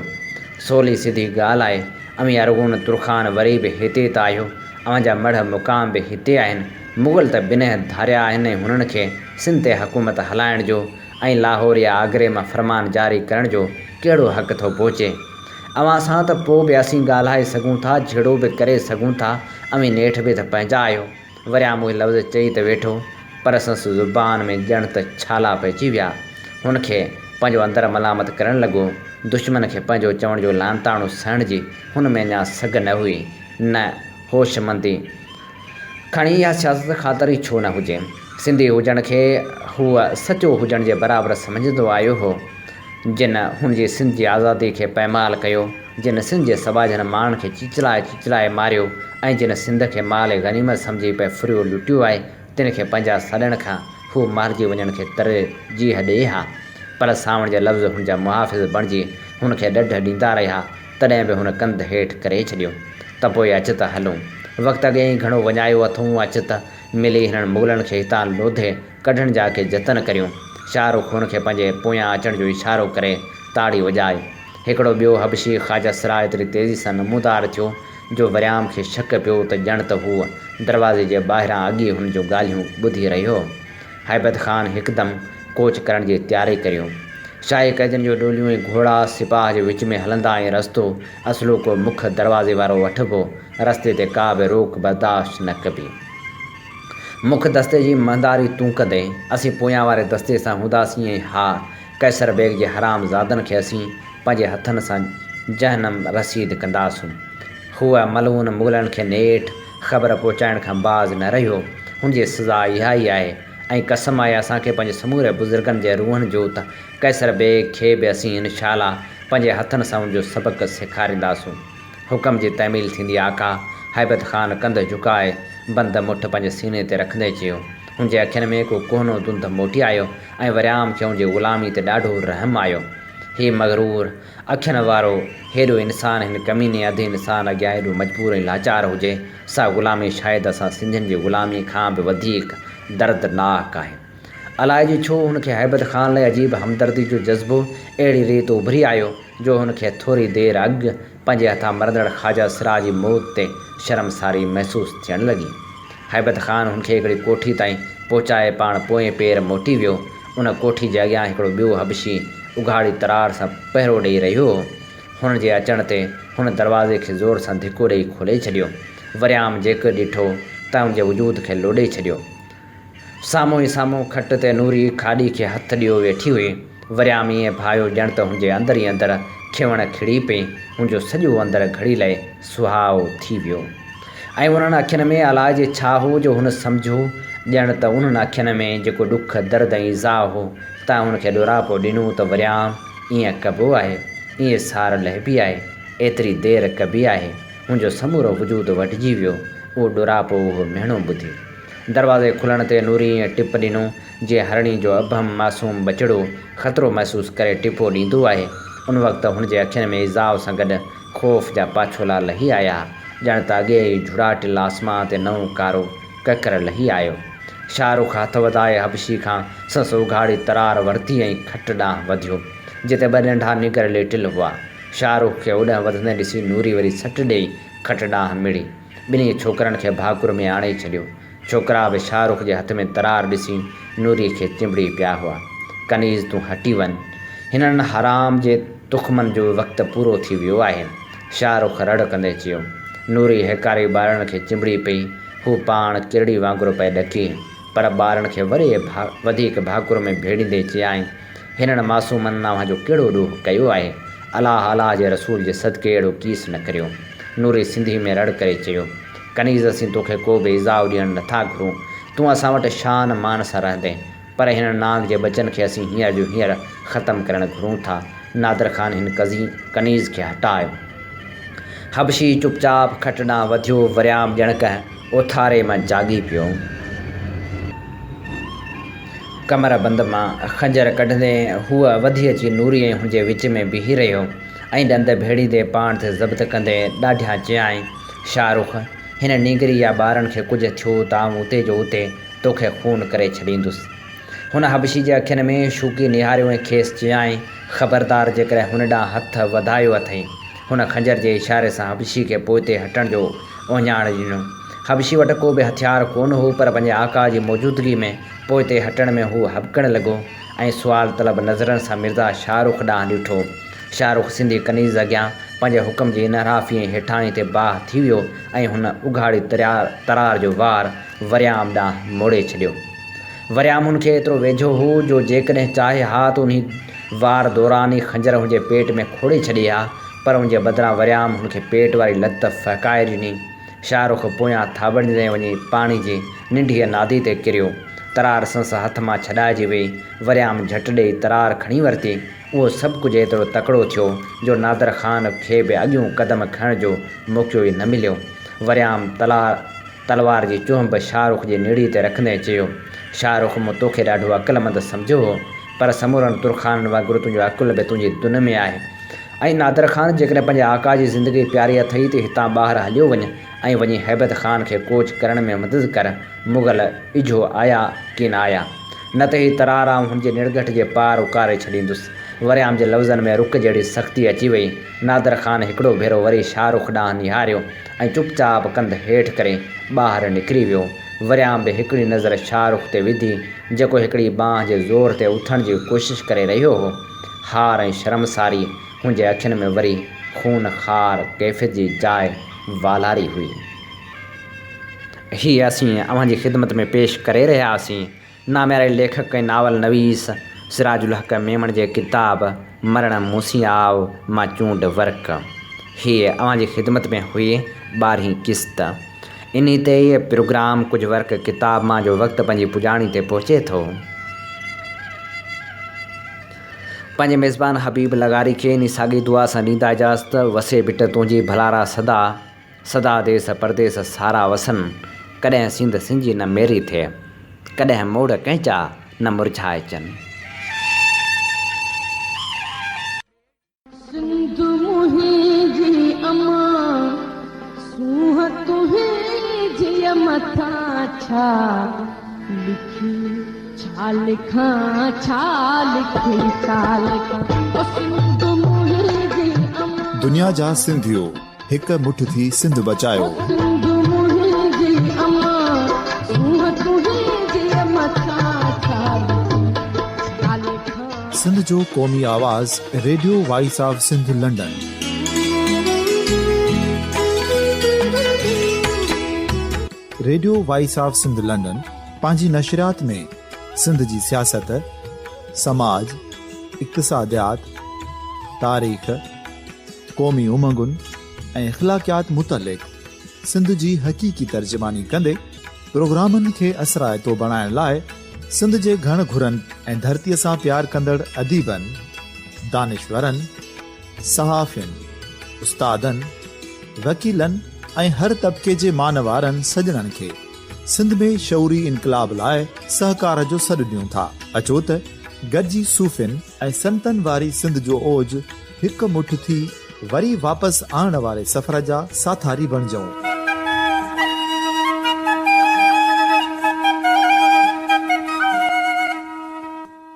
سولي سڌي ڳالهه آهي، اوهين ارغون ترخان وري به هتي ته آهيو، اوهان جا مڙهه مقام به هتي آهن، مغل ته بنهه ڌاريا آهن ۽ هنن کي سنڌ تي حڪومت هلائڻ جو ۽ لاهور يا آگري مان فرمان جاري ڪرڻ جو ڪهڙو حق ٿو پهچي؟ اوهان سان ته پوء به اسين ڳالهائي سگهون ٿا، جهيڙو به ڪري سگهون ٿا، اوهين نيٺ به ته پنهنجا آهيو. وريام اهي لفظ چئي ته ويٺو، پر سندس زبان ۾ ڄڻ ته ڇالا پئجي ويا. هن کي پنهنجو اندر ملامت ڪرڻ لڳو. دشمن کي پنهنجو چوڻ جو لعنتاڻو سهڻ جي هن ۾ اڃا سگهه نه هئي، نه هوشمندي. کڻي اها سياست خاطر ئي ڇو نه هجي. سنڌي هجڻ کي هو سچو هجڻ جي برابر سمجهندو آيو هو. جن هن جي سنڌ جي آزادي کي پائمال ڪيو، جن سنڌ جي سٻاجهن ماڻهن کي چيچلائي چيچلائي ماريو ۽ جن سنڌ کي مال غنيمت سمجهي پئي ڦريو لٽيو آهي، تن کي پنهنجا سڏڻ کان هو مارجي وڃڻ کي ترجيح ڏئي ها. پر سانوڻ جا لفظ هن جا محافظ بڻجي هن کي ڏڍ ڏيندا رهيا، تڏهن به هن ڪنڌ هيٺ ڪري ڇڏيو. ته پوء اچ ته هلون. وقت اڳي ئي گهڻو وڃايو اٿئون، اچ ته ملي هنن مغلن کي هتان لوڌي ڪڍڻ جا ڪي جتن ڪريون. شاهه رخ هن کي پنهنجي پويان اچڻ جو اشارو ڪري تاڙي وڄائي. هڪڙو ٻيو حبشي خواجه سرا ايتري تيزي سان نمودار ٿيو جو وريام کي شڪ پيو ته ڄڻ ته هو دروازي جي ٻاهران اڳي هن جون ڳالهيون ٻڌي رهيو هو. هيبت خان هڪدم ڪوچ ڪرڻ جي تياري ڪريو. شاهي قيدين جون ڏوليون ۽ گهوڙا سپاهه جي وچ ۾ هلندا ۽ رستو اصلوڪو مک دروازي وارو وٺبو، رستي تي ڪا به روڪ برداشت نه ڪبي. مک دستي جي مهنداري تون ڪندين، اسين پويان واري دستي سان هونداسين ۽ ها، قيصر بيگ جي حرام زادن کي اسين پنهنجي هٿن سان جهنم رسيد ڪنداسون. هو ملعون مغلن کي نيٺ خبر پهچائڻ کان باز نه رهيو. هن جي سزا اها ئي آهي ۽ قسم آهي اسان کي پنهنجي سموري بزرگن جي روحن جو ته قيصر بيگ کي به اسين انشاء الله پنهنجي هٿن سان ان جو سبق سيکارينداسون. حڪم جي تعميل ٿيندي آقا! هيبت خان ڪنڌ جهڪائي بند مٺ پنهنجي سيني تي رکندي چيو. هن جي اکين ۾ ڪو ڪهنو ڌنڌ موٽي آيو ۽ وريام کي هن جي غلامي تي ڏاڍو رحم آيو. هي مغرور اکين وارو هيڏو انسان هن ڪميني اڌ انسان اڳيان ايڏو مجبور ۽ لاچار هجي، سا غلامي شايد اسان سنڌين جي غلامي کان به وڌيڪ دردناڪ آهي. الائجي ڇو هن کي هيبت خان لاء عجيب همدردي جو جذبو اهڙي ريت اڀري آيو جو هن کي ٿوري دير اڳ پنهنجي هٿان مرندڙ خواجه سرا جي موت تي شرمساري محسوس ٿيڻ لڳي. هيبت خان هن کي هڪڙي ڪوٺي تائين پهچائي پاڻ پوئين پير موٽي ويو. ان ڪوٺي جي اڳيان هڪڙو ٻيو حبشي اگهاڙي ترار سان پهرو ڏيئي رهيو هو. هن جي اچڻ تي هن دروازي کي زور سان ڌڪو ڏيئي کولي ڇڏيو. وريام جيڪي ڏٺو تنهن هن جي وجود کي لوڏي ڇڏيو. سامهون ئي سامهون کٽ تي نوري کاڏي کي هٿ ڏيو ويٺي هئي. وريام ائين ڀانيو ڄڻ ته هن جي اندر ئي اندر کيوڻ کڙي پئي. هن جو سڄو اندر گهڙي لئه سهائو ٿي ويو. ۽ انهن اکين ۾ الائجي ڇا هو جو هن سمجهيو ڄڻ ته انهن اکين ۾ جيڪو ڏک، درد ۽ ايذاء هو، تنهن هن کي ڏوراپو ڏنو ته وريام ائين ڪبو آهي، ائين سار لهبي آهي، ايتري دير ڪبي آهي. هن جو سمورو وجود وڍجي ويو، اهو ڏوراپو، اهو مهڻو ٻڌي. دروازي کلڻ تي نوري ائين ٽپ ڏنو، جيئن هرڻي جو ابهم معصوم ٻچڙو خطرو محسوس ڪري ٽپو ڏيندو آهي. ان وقت هن جي اکين ۾ ايذاء سان گڏ خوف جا پاڇولا لهي آيا، ڄڻ ته اڳي ئي جهڙاٽيل آسمان تي نئون ڪارو ڪڪر لهي آيو. شاهه رخ هٿ وڌائي حبشي کان سندس اگهاڙي ترار ورتي ۽ کٽ ڏانهن وڌيو، جتي ٻه ننڍا نينگر ليٽيل هئا. شاهه رخ کي اوڏانهن وڌندي ڏسي نوري وري سٽ ڏيئي کٽ ڏانهن مڙي. ٻنهي ڇوڪرن کي ڀاڪر ۾ آڻي ڇڏيو. ڇوڪرا به شاهه رخ جي هٿ ۾ ترار ڏسي نوري کي چنبڙي پيا هئا. ڪنيز تون هٽي وڃ. هنن حرام جي تخمن جو وقت پورو ٿي ويو آهي. شاهه رخ رڙ ڪندي چيو. نوري هيڪاري ٻارڙن کي چنبڙي پئي. هو پاڻ ڪرڙي وانگر پئي ڏڪي. پر ٻارڙن کي وري وڌيڪ ڀاڪر ۾ ڀيڙيندي چيائين، هنن معصومن اوهان جو ڪهڙو ڏوهه ڪيو آهي؟ الله الله جي رسول جي صدقي اهڙو ڪيس نه ڪريو. نوري سنڌي ۾ رڙ ڪري چيو. ڪنيز اسين توکي ڪو به ايذاء ڏيڻ نه ٿا گهرون. تون اسان وٽ شان مان سان رهندين. پر هنن نانگ جي ٻچن کي اسين هينئر جو هينئر ختم ڪرڻ گهرون ٿا. نادر خان هن ڪنيز کي هٽاء. حبشي چپ چاپ کٽ ڏانهن وڌيو. وريام ڄڻ ڪنهن اوٿاري مان جاڳي پيو. ڪمر بند مان خنجر ڪڍندي هو وڌي اچي نوري ۽ هن جي وچ ۾ بيهي رهيو ۽ ڏند ڀيڙيندي پاڻ تي ضبط ڪندي ڏاڍيان چيائين، شاهه رخ، هن نينگري يا ٻارن کي ڪجهه ٿيو ته آئون اتي جو اتي توکي خون ڪري ڇڏيندس. هن حبشي جي اکين ۾ شوڪي نهاريو ۽ کيس چيائين، خبردار جيڪڏهن هن ڏانهن هٿ وڌايو اٿئي. هن خنجر جي اشاري سان حبشي کي پوئتي هٽڻ جو اهڃاڻ ڏنو. حبشي وٽ ڪو به هٿيار ڪونه هو پر پنهنجي آقا جي موجودگي ۾ پوئتي هٽڻ ۾ هو هٻڪڻ لڳو ۽ سوال طلب نظرن سان مرزا شاهه رخ ڏانهن ڏٺو. شاهه رخ سنڌي ڪنيز اڳيان پنهنجي حڪم جي انحرافي ۽ هيٺاهين تي باهه ٿي ويو ۽ هن اگهاڙي ترار جو وار وريام ڏانهن موڙي ڇڏيو. وريام هن کي ايترو ويجهو هو جو جيڪڏهن چاهي ها ته انهي وار دوران ئي خنجر هن جي پيٽ ۾ کوڙي ڇڏي ها، پر ان جي بدران وريام هن کي پيٽ واري لت ڦهڪائي ڏني. شاهه رخ پويان ٿاٻڙجندي وڃي پاڻي جي ننڍيء نادي تي ڪريو. ترار سنس هٿ مان ڇڏائجي ويئي. وريام جهٽ ڏيئي ترار کڻي ورتي. اهو سڀ ڪجهه ايترو تڪڙو ٿيو جو نادر خان کي به اڳيون قدم کڻڻ جو موقعو ئي نه مليو. وريام تلار. تلوار جي چهنب شاهه رخ جي نڙيء تي رکندي چيو، شاهه رخ مون توکي ڏاڍو عقلمند سمجهيو هو، پر سمورن ترخانن وانگر تنهنجو عقل به تنهنجي دن ۾ آهي. ۽ نادر خان جيڪڏهن پنهنجي آقا جي زندگي پياري اٿئي ته هتان ٻاهر هليو وڃ ۽ وڃي هيبت خان کي ڪوچ ڪرڻ ۾ مدد ڪر، مغل اجهو آيا ڪين آيا. نه ته هي ترار آئون هن جي نڙگهٽ جي پار اڪاري ڇڏيندس. وريام جي لفظن ۾ رڪ جهڙي سختي اچي وئي. نادر خان هڪڙو ڀيرو وري شاهه رخ ڏانهن نهاريو ۽ چپ چاپ ڪنڌ هيٺ ڪري ٻاهر نڪري ويو. وريام به هڪڙي نظر شاهه رخ تي وڌي، جيڪو هڪڙي ٻانهن جي زور تي اٿڻ جي ڪوشش ڪري رهيو هو. هار ۽ شرمساري هن جي اکين ۾ وري خون خوار ڪيفيت جي جاء والاري هئي. هي اسين اوهان جي خدمت ۾ پيش ڪري رهيا هئاسين نامياري ليکڪ ۽ ناول نويس سراج الحق ميمڻ جي ڪتاب مرڻ مون سين آء مان چونڊ ورق هيء اوهان جي خدمت ۾ هئي ٻارهين قسط. انهي تي ئي پروگرام ڪجهه ورق ڪتاب مان جو وقت پنهنجي پڄاڻي تي پهچي ٿو. پنهنجي ميزبان حبيب لغاري کي انهي ساڳي دعا سان ڏيندا اجازت، وسي ڀٽ تنهنجي ڀلارا سدا. سدا ديس پرديس سارا وسن، ڪڏهن سينڌ سنجي نه ميري ٿئي، ڪڏهن موڙ ڪنهن جا نه مرجهائجن. سنڌ منهنجي امان، سونهن تنهنجيء مٿان ڇا لکي ڇا لکان ڇا لکي ڇا لکان او سنڌ منهنجي امان. دنيا جا سنڌيو! هڪ مٺ ٿي سنڌ بچايو. سنڌ منهنجي امان سونهن تنهنجي مٿان ڇا لکان ڇا لکان. سنڌ جو قومي آواز radio voice of Sindh London. Radio voice of Sindh London پنهنجي نشريات ۾ سنڌ جي سياست، سماج، اقتصاديات، تاريخ، قومي امنگن ۽ اخلاقيات متعلق سنڌ جي حقيقي ترجماني ڪندي پروگرامن کي اثرائتو بڻائڻ لاء سنڌ جي گهڻ گهرن ۽ ڌرتيء سان پيار ڪندڙ اديبن، دانشورن، صحافين، استادن، وڪيلن ۽ هر طبقي جي مانوارن سڄڻن کي سنڌ ۾ شعوري انقلاب لاء سهڪار جو سڏ ڏيون ٿا. اچو ته گڏجي صوفين ۽ سنتن واري سنڌ جو اوج هڪ مٺ ٿي وري واپس آڻڻ واري سفر جا ساٿاري بڻجون.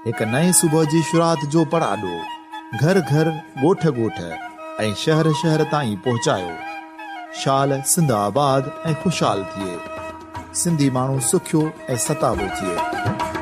هڪ نئين صبح جي شروعات جو پڙاڏو گهر گهر، ڳوٺ ڳوٺ ۽ شهر شهر تائين پهچايو. شال سنڌ آباد ۽ خوشحال ٿئي. سنڌي ماڻهو سکيو ۽ ستابو ٿئي.